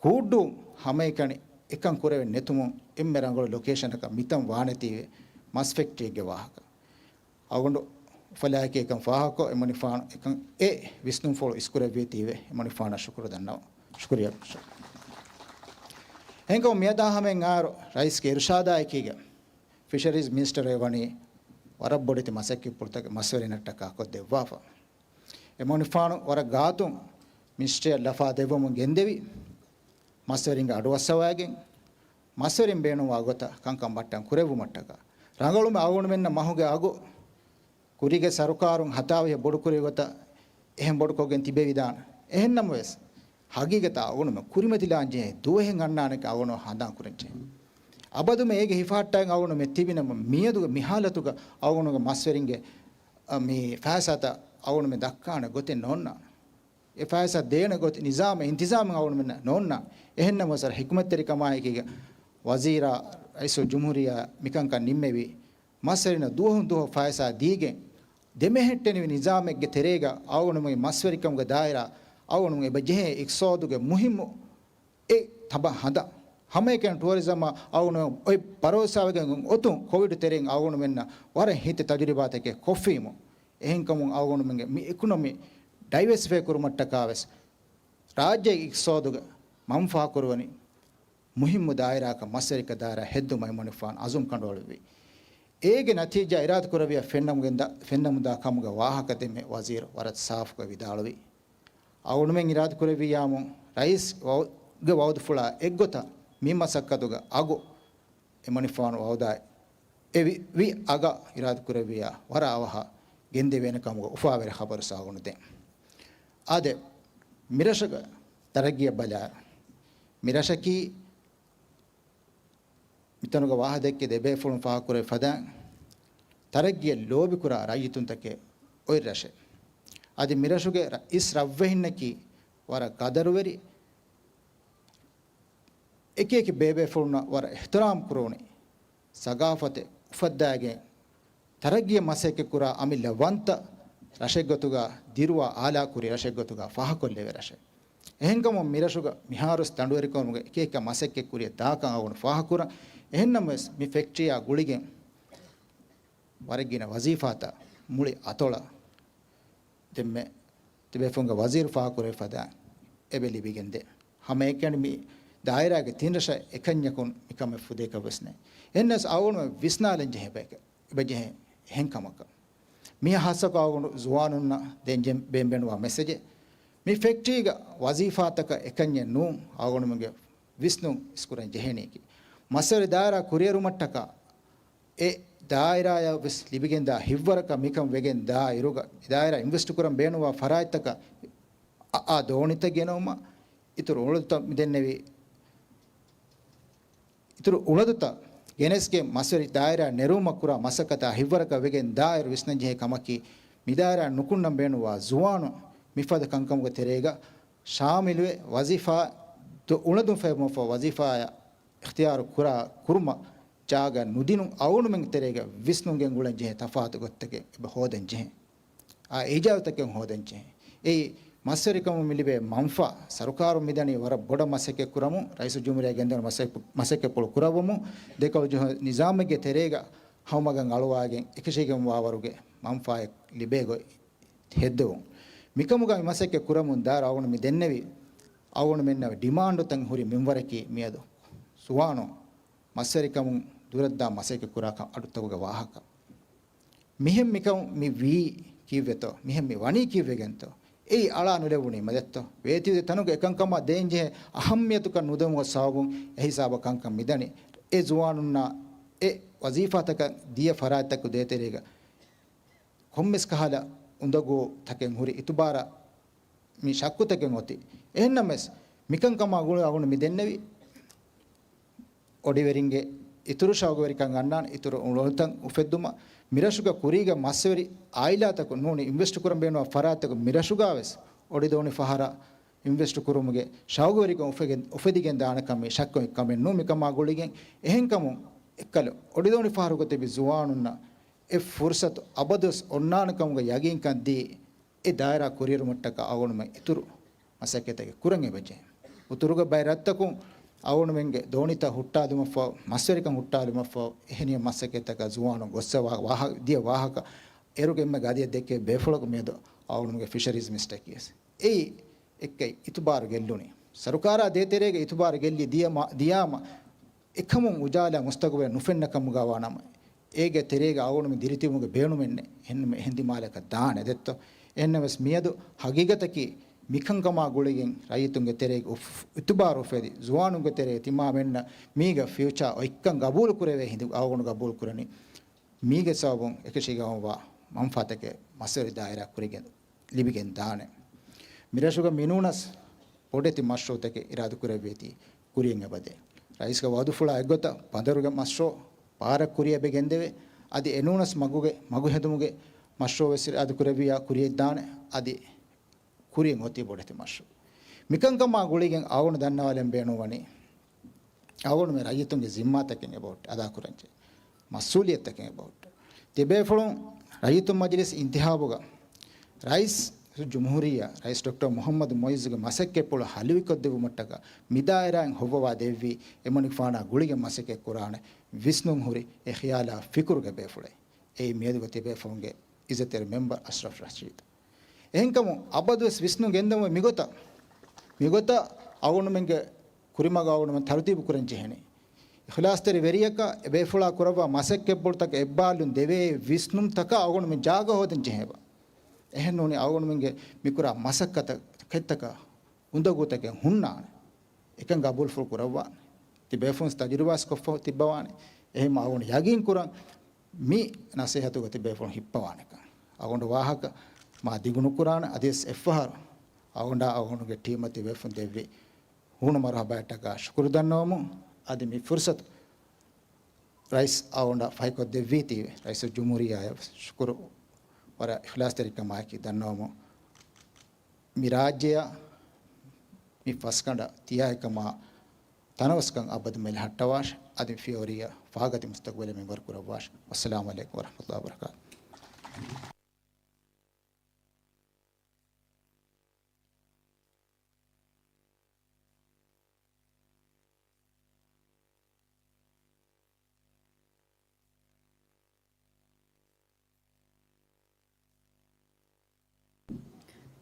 ކޫއްޑޫ ހަމައެކަނި އެކަން ކުރެވެން ނެތުމުން އެންމެ ރަނގަޅު ލޮކޭޝަނަކަށް މިތަން ވާނެތީވެ މަސް ފެކްޓްރީއެއްގެ ވާހަކަ. އަޅުގަނޑު އުފަލާއެކީ އެކަން ފާހަގަކޮށް، އެމަނިކުފާނު އެކަން އެ ވިސްނުންފުޅު އިސްކުރެއްވީތީވެ އެމަނިކުފާނަށް ޝުކުރު ދަންނަވަން. ޝުކުރިއްޔާ. އެހެންކަމުން މިއަދާ ހަމައިން އާރު ރައީސްގެ އިރުޝާދާއެކީގަ ފިޝަރީޒް މިނިސްޓަރު ވަނީ ވަރަށް ބޮޑެތި މަސައްކަތްޕުޅުތަކެއް މަސްވެރިންނަށްޓަކާ ކޮށްދެއްވާފަ. އެމަނިކުފާނު ވަރަށް ގާތުން މިނިސްޓްރީއަށް ލަފާ ދެއްވަމުން ގެންދެވި، މަސްވެރިންގެ އަޑުއައްސަވައިގެން، މަސްވެރިން ބޭނުންވާ ގޮތަށް ކަންކަން ބައްޓަން ކުރެއްވުމަށްޓަކާ، ރަނގަޅުމެ އަޅުގަނޑުމެންނަށް މަހުގެ އަގު ކުރީގެ ސަރުކާރުން ހަތާވިހަ ބޮޑުކުރި ގޮތަށް އެހެން ބޮޑުކޮށްގެން ތިބެވިދާނެ. އެހެންނަމަވެސް، ހަގީގަތަށް އަޅުގަނޑުމެން ކުރިމަތިލާންޖެހޭ ދުވަހެއް އަންނާނެކަން އަޅުގަނޑު ހަނދާން ކުރަންޖެހޭ. އަބަދުމެ އޭގެ ހިފަހައްޓައިގެން އަޅުގަނޑުމެން ތިބިނަމަ، މިއަދުގެ މި ހާލަތުގަ އަޅުގަނޑުގެ މަސްވެރިންގެ، އަ، މި ފައިސާތައް އަޅުގަނޑުމެން ދައްކާނެ ގޮތެއް ނޯންނާނެ. އެ ފައިސާ ދޭނެ ގޮތެއް ނިޒާމެއް އިންތިޒާމެއް އަޅުގަނޑުމެންނަށް ނޯންނާނެ. އެހެންނަމަވެސް ހިކުމަތްތެރިކަމާއެކީގަ ވަޒީރާ ރައީސުލްޖުމްހޫރިއްޔާ މިކަންކަން ނިންމެވި، މަސްވެރިންނަށް ދުވަހުން ދުވަހު ފައިސާ ދީގެން، ދެމެހެއްޓެނިވި ނިޒާމެއްގެ ތެރޭގަ އަޅުގަނޑުމެން މަސްވެރިކަމުގެ ދާއިރާ އަޅުގަނޑުމެން އެބަ ޖެހޭ އިޤްތިޞާދުގެ މުހިއްމު އެ ތަބަ ހަނދަށް ހަމައެކަނި ޓުއަރިޒަމާ އަޅުގަނޑުމެން އޮތް ބަރޯސާވެގެން އޮތުން ކޮވިޑް ތެރެއިން އަޅުގަނޑުމެންނަށް ވަރަށް ހިތި ތަޖުރިބާތަކެއް ކޮށްފީމު. އެހެންކަމުން އަޅުގަނޑުމެންގެ މި އިކޮނޮމީ ޑައިވެސިފައި ކުރުމަށްޓަކާ ވެސް ރާއްޖޭގެ އިޤްތިޞާދުގަ މަންފާ ކުރުވަނީ މުހިއްމު ދާއިރާއަކަށް މަސްވެރިކަ ދާއިރާ ހެއްދުމަށް އެމަނިކުފާނު އަޒުމް ކަނޑުއަޅުއްވި. އޭގެ ނަތީޖާ އިރާދަކުރެއްވިޔާ ފެންނަމުގެން ދާ، ފެންނަމުންދާ ކަމުގެ ވާހަކަ ދެންމެ ވަޒީރު ވަރަށް ސާފުކޮށް ވިދާޅުވި. އަޅުގަނޑުމެން އިރާދަކުރެއްވިއްޔާމު ރައީސް ވައު، ގެ ވައުދުފުޅާ އެއްގޮތަށް މި މަސައްކަތުގެ އަގު އެމަނިކުފާނު ވައުދާ އެ ވި، ވި އަގަށް އިރާދަކުރެއްވިއްޔާ ވަރަށް އަވަހަށް ގެންދެވޭނެ ކަމުގެ އުފާވެރި ޚަބަރު އަޅުގަނޑު ދޭން. އާދެ، މިރަށުގެ ތަރައްގީއަށް ބަލާ، މިރަށަކީ މިތަނުގަ ވާހަކަ ދެއްކި ދެބޭފުޅުން ފާހަގަކުރެއްވި ފަދައިން، ތަރައްގީއަށް ލޯބިކުރާ ރައްޔިތުންތަކެއް އޮތް ރަށެއް. އަދި މިރަށުގެ ރަ، އިސް ރަށްވެހިންނަކީ ވަރަށް ގަދަރުވެރި، އެކިއެކި ބޭބޭފުޅުންނަށް ވަރަށް އިޙްތިރާމް ކުރުވުނީ، ސަގާފަތެއް އުފައްދާގެން، ތަރައްގީއަށް މަސައްކަތްކުރާ އަމިއްލަ ވަންތަ ރަށެއްގޮތުގަ، ދިރުވާ އާލާކުރި ރަށެއްގޮތުގަ ފާހަގަކޮށްލެވޭ ރަށެއް. އެހެންކަމުން މިރަށުގަ މިހާރުވެސް ދަނޑުވެރިކަމުގެ އެކިއެކި މަސައްކަތް ކުރިޔަށް ދާކަން އަޅުގަނޑު ފާހަގަކުރަން. އެހެންނަމަވެސް، މި ފެކްޓްރީއާ ގުޅިގެން ވަރަށް ގިނަ ވަޒީފާތައް މުޅި އަތޮޅަށް ދެންމެ ތިބޭފުޅުންގެ ވަޒީރު ފާހަގަކުރެއްވި ފަދައިން އެބަ ލިބިގެންދޭ. ހަމައެކަނި މި ދާއިރާގެ ތިން ރަށަށް އެކަންޏަކުން މިކަމެއް ފުދޭކަށް ވެސް ނެތް. އެހެންނަމަވެސް އަޅުގަނޑު ވިސްނާލަން ޖެހޭ ބަޔަކަށް އެބަ ޖެހޭ އެހެން ކަމަކަށް. މިއަށް ހާއްސަކޮށް އަޅުގަނޑު ޒުވާނުންނަށް ދޭން ޖެ، ބޭން ބޭނުންވާ މެސެޖެއް، މި ފެކްޓްރީގަ ވަޒީފާތަކަށް އެކަންޏެއް ނޫން، އަޅުގަނޑުމެންގެ ވިސްނުން އިސްކުރަން ޖެހޭނީކީ. މަސްވެރި ދާއިރާ ކުރިއެރުމަށްޓަކާ އެ ދާއިރާއަށް ވެސް ލިބިގެންދާ ހިތްވަރަކަށް މިކަން ވެގެން ދާ އިރުގަ، އެ ދާއިރާ އިންވެސްޓް ކުރަން ބޭނުންވާ ފަރާތްތަކަށް އައް، އާ ދޯނިތައް ގެނައުމަށް، އިތުރު އުޅަދުތައް މިދެންނެވި، އިތުރު އުޅަދުތައް ގެނެސްގެން މަސްވެރި ދާއިރާ ނެރުމަށް ކުރާ މަސައްކަތާ ހިތްވަރަކަށް ވެގެން ދާ އިރު ވިސްނަންޖެހޭ ކަމަކީ، މި ދާއިރާ ނުކުންނަން ބޭނުންވާ ޒުވާނުން މިފަދަ ކަންކަމުގެ ތެރޭގަ ޝާމިލުވެ، ވަޒީފާ ދޮ، އުޅަދުން ފޭބުމަށްފަހު ވަޒީފާއަށް އިޚްތިޔާރު ކުރާ، ކުރުމަށް ޖާގަ ނުދިނުން އަޅުގަނޑުމެންގެ ތެރޭގަ ވިސްނުންގެން އުޅެން ޖެހޭ ތަފާތު ގޮތްތަކެއް އެބަ ހޯދަން ޖެހޭ. އާ، އިޖާޒަތަކެއް ހޯދަން ޖެހޭ. އެއީ މަސްވެރިކަމުން މި ލިބޭ މަންފާ، ސަރުކާރުން މިދަނީ ވަރަށް ބޮޑަށް މަސައްކަތް ކުރަމުން، ރައީސުލްޖުމްހޫރިއްޔާ ގެންދަވަން މަސައް، މަސައްކަތްޕުޅު ކުރައްވަމުން، ދެކޮޅު ޖުހަ، ނިޒާމެއްގެ ތެރޭގަ ހަމަގަން އަޅުވާގެން އެކަށީގެންވާވަރުގެ މަންފާއެއް ލިބޭ ގޮތް ހެއްދެވުން. މިކަމުގަ މި މަސައްކަތް ކުރަމުން ދާއިރާ އަޅުގަނޑު މި ދެންނެވި، އަޅުގަނޑުމެންނަށް ޑިމާންޑުތައް ހުރި މިންވަރަކީ މިއަދު ޒުވާނުން މަސްވެރިކަމުން ދުރަށްދާ މަސައްކަތް ކުރާކަން އަޑުއްތަކުގެ ވާހަކަ. މިހެން މިކަން މި ވީ ކީއްވެތޯ؟ މިހެން މި ވަނީ ކީއްވެގެންތޯ؟ އެއީ އަޅާ ނުލެވުނީ މަދެއްތޯ؟ ވޭތުވެދިޔަ ތަނުގަ އެކަންކަމާ ދޭންޖެހޭ އަހައްމިޔަތުކަން ނުދެވުމުގެ ސަބަބުން އެހިސާބަށް ކަންކަން މިދަނީ. އެ ޒުވާނުންނާ އެ ވަޒީފާތަކަށް ދިޔަ ފަރާތްތަކުގެ ދޭތެރޭގަ ކޮންމެސް ކަހަލަ އުނދަގޫ ތަކެއް ހުރި އިތުބާރަށް މި ޝައްކުތަކެއް އޮތީ. އެހެންނަމަވެސް، މިކަންކަމާ ގުޅި އަޅުގަނޑު މި ދެންނެވި އޮޑިވެރިންގެ އިތުރު ޝައުގުވެރިކަން އަންނާނެ، އިތުރު އުޅަނދުތައް އުފެއްދުމަށް، މިރަށުގަ ކުރީގެ މަސްވެރި އާއިލާތަކުން ނޫނީ އިންވެސްޓް ކުރަން ބޭނުންވާ ފަރާތްތަކުން މިރަށުގަވެސް އޮޑިދޯނި ފަހަރަށް އިންވެސްޓް ކުރުމުގެ ޝައުގުވެރިކަން އުފެގެން، އުފެދިގެން ދާނެ ކަމީ ޝައްކު ކަމެއް ނޫން. މިކަމާ ގުޅިގެން އެހެންކަމުން އެއްކަލަ އޮޑިދޯނި ފަހަރުގަ ތިބި ޒުވާނުންނަށް އެ ފުރުސަތު އަބަދުވެސް އޮންނާނެ ކަމުގެ ޔަގީންކަން ދީ، އެ ދާއިރާ ކުރިއެރުމަށްޓަކާ އަޅުގަނޑުމެން އިތުރު މަސައްކަތެއް ކުރަން އެބަޖެހޭ. އުތުރުގެ ބައެއް ރަށްތަކުން އަޅުގަނޑުމެންގެ ދޯނިތައް ހުއްޓާލުމަށްފަހު، މަސްވެރިކަން ހުއްޓާލުމަށްފަހު، އެހެނިހެން މަސައްކަތްތަކަށް ޒުވާނުން ގޮއްސަވާ ވާހަ، ދިޔަ ވާހަކަ އޭރުގެ އެންމެ ގަދަޔަށް ދެއްކެވި ބޭފުޅަކު މިއަދު އަޅުގަނޑުމެންގެ ފިޝަރީޒް މިނިސްޓަރަކީވެސް. އެއީ އެއްކައި އިތުބާރު ގެއްލުނީ. ސަރުކާރާ ދޭތެރޭގަ އިތުބާރު ގެއްލި ދިޔަ މަ، ދިޔާމަ އެކަމުން އުޖާލާ މުސްތަގުބަލެއް ނުފެންނަ ކަމުގަ ވާނަމަ، އޭގެ ތެރޭގަ އަޅުގަނޑުމެން ދިރިތިބުމުގެ ބޭނުމެއްނެއް. އެހެން، އެހެން ދިމާލަކަށް ދާނެ ދެއްތޯ؟ އެހެންނަމަވެސް މިއަދު ހަގީގަތަކީ މިކަންކަމާ ގުޅިގެން ރައްޔިތުންގެ ތެރޭގަ އުފް، އިތުބާރު އުފެދި، ޒުވާނުންގެ ތެރޭގަ ތިމާމެންނަށް މީގަ ފިއުޗާ އޮތްކަން ގަބޫލު ކުރެވޭ ހިނދު އަޅުގަނޑު ގަބޫލު ކުރަނީ. މީގެ ސަބަބުން އެކަށީގެންވާ މަންފާތަކެއް މަސްވެރި ދާއިރާ ކުރިގެން ލިބިގެން ދާނެ. މިރަށުގަ މިނޫނަސް ބޮޑެތި މަޝްރޫޢުތަކެއް އިރާދަކުރެއްވިއޭތީ ކުރިޔަށް އެބަދޭ. ރައީސްގެ ވައުދުފުޅާ އެއްގޮތަށް ބަނދަރުގެ މަޝްރޫޢު ބާރަށް ކުރިޔަށް އެބަ ގެންދެވޭ. އަދި އެނޫނަސް މަގުގެ، މަގު ހެދުމުގެ މަޝްރޫޢު ވެސް އިރާދަކުރެއްވިއްޔާ ކުރިޔަށް ދާނެ. އަދި ކުރިޔަށް އޮތީ ބޮޑެތި މަޝްރޫޢު. މިކަންކަމާ ގުޅިގެން އަޅުގަނޑު ދަންނަވާލަން ބޭނުންވަނީ، އަޅުގަނޑުމެން ރައްޔިތުންގެ ޒިންމާތަކެއް އެބަހުއްޓޭ، އަދާކުރަންޖެހޭ މަސްއޫލިއްޔަތުތަކެއް އެބަހުއްޓޭ. ތިބޭފުޅުން ރައްޔިތުން މަޖިލިސް އިންތިހާބުގަ ރައީސް ޖުމްހޫރިއްޔާ ރައީސް ޑޮކްޓަރ މުޙައްމަދު މުޢިއްޒުގެ މަސައްކަތްޕުޅު ހަލުވިކޮށްދެއްވުމަށްޓަކާ މިދާއިރާއިން ހޮއްވަވާ ދެއްވީ، އެމަނިކުފާނާ ގުޅިގެން މަސައްކަތް ކުރާނެ ވިސްނުން ހުރި އެ ޚިޔާލާ ފިކުރުގެ ބޭފުޅެއް. އެއީ މިއަދުގެ ތިބޭފުޅުންގެ އިއްޒަތްތެރި މެމްބަރު އަޝްރަފް ރަޝީދު. އެހެންކަމުން އަބަދުވެސް ވިސްނުން ގެންދަމުން މިގޮތަށް، މިގޮތަށް އަޅުގަނޑުމެންގެ ކުރިމަގު އަޅުގަނޑުމެން ތަރުތީބު ކުރަން ޖެހެނީ. އިޚްލާޞްތެރި ވެރިޔަކަށް އެބޭފުޅާ ކުރައްވާ މަސައްކަތްޕުޅުތަކަށް އެއްބާލުން ދެވޭ ވިސްނުންތަކާ އަޅުގަނޑުމެން ޖާގަ ހޯދަން ޖެހޭބަ. އެހެން ނޫނީ އަޅުގަނޑުމެންގެ މިކުރާ މަސައްކަތަކަށް އުނދަގޫތަކެއް ހުންނާނެ. އެކަން ގަބޫލުފުޅު ކުރައްވާނެ. ތިބޭފުޅުން ތަޖުރިބާސް ކޮށްފަ ތިއްބަވާނެ. އެހެން އަޅުގަނޑު ޔަގީން ކުރަން މި ނަސޭހަތުގަ ތިބޭފުޅުން ހިއްޕަވާނެކަން. އަޅުގަނޑު ވާހަކަ މާ ދިގުނުކުރާނެ. އަދިވެސް އެއްފަހަރު އަޅުގަނޑާ އަޅުގަނޑުގެ ޓީމަށް ތިބޭފުޅުން ދެއްވި ހޫނު މަރުޙަބާއަށްޓަކާ ޝުކުރު ދަންނަވަމުން. އަދި މި ފުރުޞަތު ރައީސް އަޅުގަނޑަށް ފަހިކޮށްދެއްވީތީވެ ރައީސުލްޖުމްހޫރިއްޔާއަށް ޝުކުރު ވަރަށް އިޚްލާޞްތެރިކަމާއެކީ ދަންނަވަމުން. މި ރާއްޖެއަށް މި ފަސްގަނޑަށް ތިޔައިކަމާ ތަނަވަސްކަން އަބަދު މެލެހައްޓަވާށި. އަދި ފިޔަވަރިއަށް ފާގަތި މުސްތަގުބަލެއް މިންވަރު ކުރައްވާށި. ވައްސަލާމު ޢަލައިކުމް ވަރަޙްމަތުﷲ ވަބަރަކާތުހު.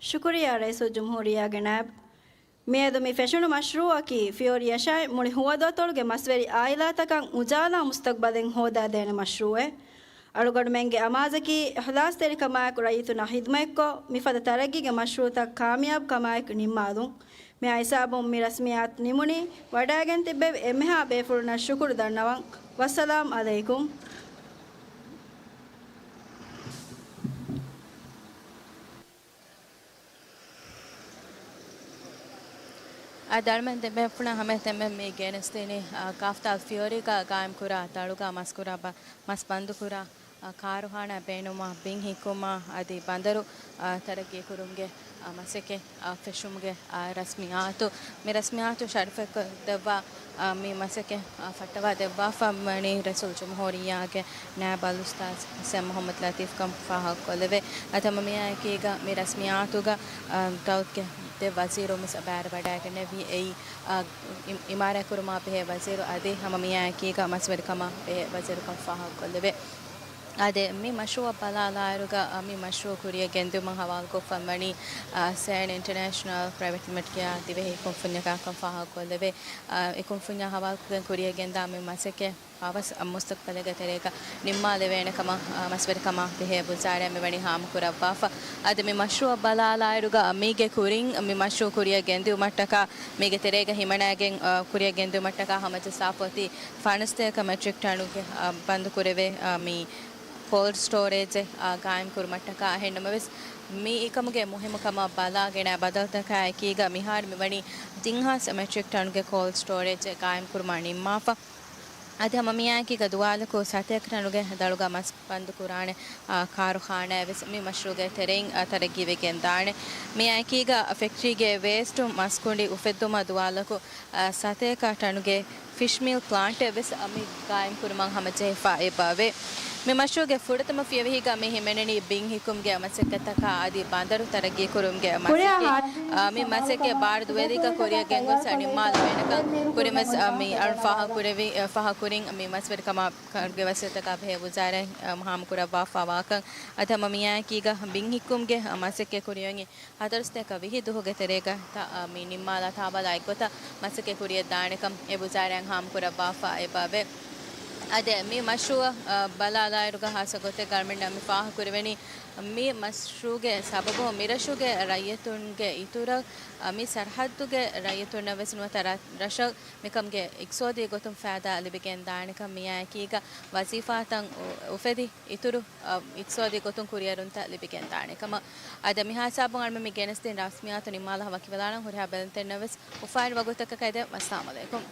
ޝުކުރިއްޔާ ރައީސުލްޖުމްހޫރިއްޔާގެ ނާއިބު. މިއަދު މި ފެށުނު މަޝްރޫޢަކީ ފިޔޯރިޔަށާއި މުޅި ހުވަދުއަތޮޅުގެ މަސްވެރި އާއިލާތަކަށް އުޖާލާ މުސްތަގްބަލެއް ހޯދާދޭނެ މަޝްރޫޢެއް. އަޅުގަނޑުމެންގެ އަމާޒަކީ އިޚްލާޞްތެރިކަމާއެކު ރައްޔިތުންނަށް ޚިދުމަތްކޮށް، މިފަދަ ތަރައްގީގެ މަޝްރޫޢުތައް ކާމިޔާބުކަމާއެކު ނިންމާލުން. މިއާ ހިސާބުން މި ރަސްމިއްޔާތު ނިމުނީ. ވަޑައިގެން ތިއްބެވި އެންމެހާ ބޭފުޅުންނަށް ޝުކުރު ދަންނަވަން. ވައްސަލާމް ޢަލައިކުމް. އަދި އަޅުމެން ދެބޭފުޅުން ހަމައެކަނި މި ގެނެސްދިނީ، އާ، ކާފްތާލް ފިޔޯރީގަ ގާއިމްކުރާ ދަޅުގަ މަސްކުރާ ބަ-، މަސް ބަންދުކުރާ، އާ، ކާރުޚާނާ ބޭނުންވާ ބިން ހިއްކުމާ އަދި ބަނދަރު، އާ، ތަރައްގީކުރުމުގެ، އާ، މަސައްކަތް، އާ، ފެށުމުގެ، އާ، ރަސްމިއްޔާތު، މި ރަސްމިއްޔާތު ޝަރަފްކޮށްދެއްވާ، އާ، މި މަސައްކަތް، އާ، ފައްޓަވާ ދެއްވާފަ ވަނީ ރައީސުލްޖުމްހޫރިއްޔާގެ ނާއިބު އަލްއުސްތާޛު ސައް މުޙައްމަދު ލަތީފް ކަމަށް ފާހަގަކޮށްލެވޭ. އަދި ހަމަ މިއާއެކީގަ މި ރަސްމިއްޔާތުގަ، އާ، ދައުލަތުގެ ދެ ވަޒީރު މިސް ބައިވެރިވަޑައިގެންނެވި އެއީ، އާ، އި-، އިމާރާތްކުރުމާ ބެހޭ ވަޒީރު އަދި ހަމަ މިއާއެކީގަ މަސްވެރިކަމާ ބެހޭ ވަޒީރު ކަމަށް ފާހަގަކޮށްލެވޭ. އާދެ، މި މަޝްރޫޢަށް ބަލާލާއިރުގަ، އާ، މި މަޝްރޫޢު ކުރިއަށް ގެންދިއުމަށް ހަވާލުކޮށްފަ ވަނީ، އާ، ސޭން އިންޓަރނޭޝަނަލް ޕްރައިވެޓް ލިމިޓެޑް ދިވެހި ކުންފުންޏަކާ ކަމަށް ފާހަގަކޮށްލެވޭ. އާ، އެ ކުންފުންޏާ ހަވާލުކޮށްގެން ކުރިއަށް ގެންދާ މި މަސައްކަތް އަވަސް މުސްތަގްބަލެއްގެ ތެރޭގަ ނިންމާލެވޭނެ ކަމަށް، އާ، މަސްވެރިކަމާ ބެހޭ ވުޒާރާއިން މިވަނީ ހާމަކުރައްވާފަ. އަދި މި މަޝްރޫޢަށް ބަލާލާއިރުގަ މީގެ ކުރިން މި މަޝްރޫޢު ކުރިއަށް ގެންދިއުމަށްޓަކާ، މީގެ ތެރޭގަ ހިމަނައިގެން، އާ، ކުރިއަށް ގެންދިއުމަށްޓަކާ ހަމަޖައްސާފަ އޮތީ ފަނަސްތޭކަ މެޓްރިކް ޓަނުގެ، އާ، ބަންދު ކުރެވޭ، އާ، މި ކޯލްޑް ސްޓޯރޭޖެއް، އާ، ގާއިމް ކުރުމަށްޓަކާ. އެހެންނަމަވެސް، މި އެކަމުގެ މުހިއްމުކަމަށް ބަލާގެން ބަދަލުތަކާ އެކީގަ މިހާރު މިވަނީ ތިން ހާސް މެޓްރިކް ޓަނުގެ ކޯލްޑް ސްޓޯރޭޖެއް ގާއިމް ކުރުމަށް ނިންމާފަ. އަދި ހަމަ މިއާއެކީގަ ދުވާލަކު ސަތޭކަ ޓަނުގެ ދަޅުގަ މަސް ބަންދު ކުރާނެ، އާ، ކާރުޚާނާއެއް ވެސް މި މަޝްރޫޢުގެ ތެރެއިން، އާ، ތަރައްގީވެގެން ދާނެ. މިއާއެކީގަ ފެކްޓްރީގެ ވޭސްޓު މަސް ކުނޑި އުފެއްދުމަށް ދުވާލަކު، އާ، ސަތޭކަ ޓަނުގެ ފިޝް މީލް ޕްލާންޓެއް ވެސް މި ގާއިމް ކުރުމަށް ހަމަޖެހިފަ އެބައޮތް. މި މަޝްރޫޢުގެ ފުރަތަމަ ފިޔަވަހީގަ މި ހިމެނެނީ ބިން ހިއްކުމުގެ މަސައްކަތަކާ އަދި ބަނދަރު ތަރައްގީ ކުރުމުގެ މަސައްކަތް. އާ، މި މަސައްކަތް ބާރު ދުވެލީގަ ކުރިއަށް ގެންގޮސް ނިންމާލެވޭނެކަން ކުރިން ވެސް، އާ، މި އަޅު ފާހަގަކުރެވި، އާ، ފާހަގަކުރިން މި މަސްވެރިކަމާ ކަންގެ ވަސީލަތަކާ ބެހޭ ވުޒާރާއިން، އާ، ހާމަކުރައްވާފަ ވާކަން. އަދި ހަމަ މިއާއެކީގަ ބިން ހިއްކުމުގެ މަސައްކަތް ކުރިއޮތް ހަތަރުސަތޭކަ ވިހި ދުވަހުގެ ތެރޭގަ ތަ-، މި ނިންމާލާ ތާބާލާ އެއްގޮތަށް މަސައްކަތް ކުރިއަށް ދާނެކަން އެ ވުޒާރާއިން ހާމަކުރައްވާފަ އެބައޮތް. އަދި މި މަޝްރޫޢަށް، އަ، ބަލާލާއިރުގަ ހާއްސަ ގޮތެއްގަ އަޅުމެންނަށް މި ފާހަގަކުރެވެނީ، މި މަޝްރޫޢުގެ ސަބަބުން މިރަށުގެ ރައްޔިތުންގެ އިތުރަށް، އަ، މި ސަރަހައްދުގެ ރައްޔިތުންނަށް ވެސް ނުވަތަ ރަ-، ރަށަށް މިކަމުގެ އިޤްތިޞާދީ ގޮތުން ފައިދާ ލިބިގެން ދާނެކަން، މިއާއެކީގަ ވަޒީފާތައް އު-، އުފެދި އިތުރު، އަ، އިޤްތިޞާދީ ގޮތުން ކުރިއެރުންތައް ލިބިގެން ދާނެކަމަށް. އަދި މިހާ ހިސާބުން އަޅުމެން މި ގެނެސްދިން ރަސްމިއްޔާތު ނިންމާލާ ވަކިވެލާނަން. ހުރިހާ ބެލުންތެރިންނަށް ވެސް އުފާވެރި ވަގުތަކަކަށް އެދެން. ވައްސަލާމް ޢަލައިކުމް.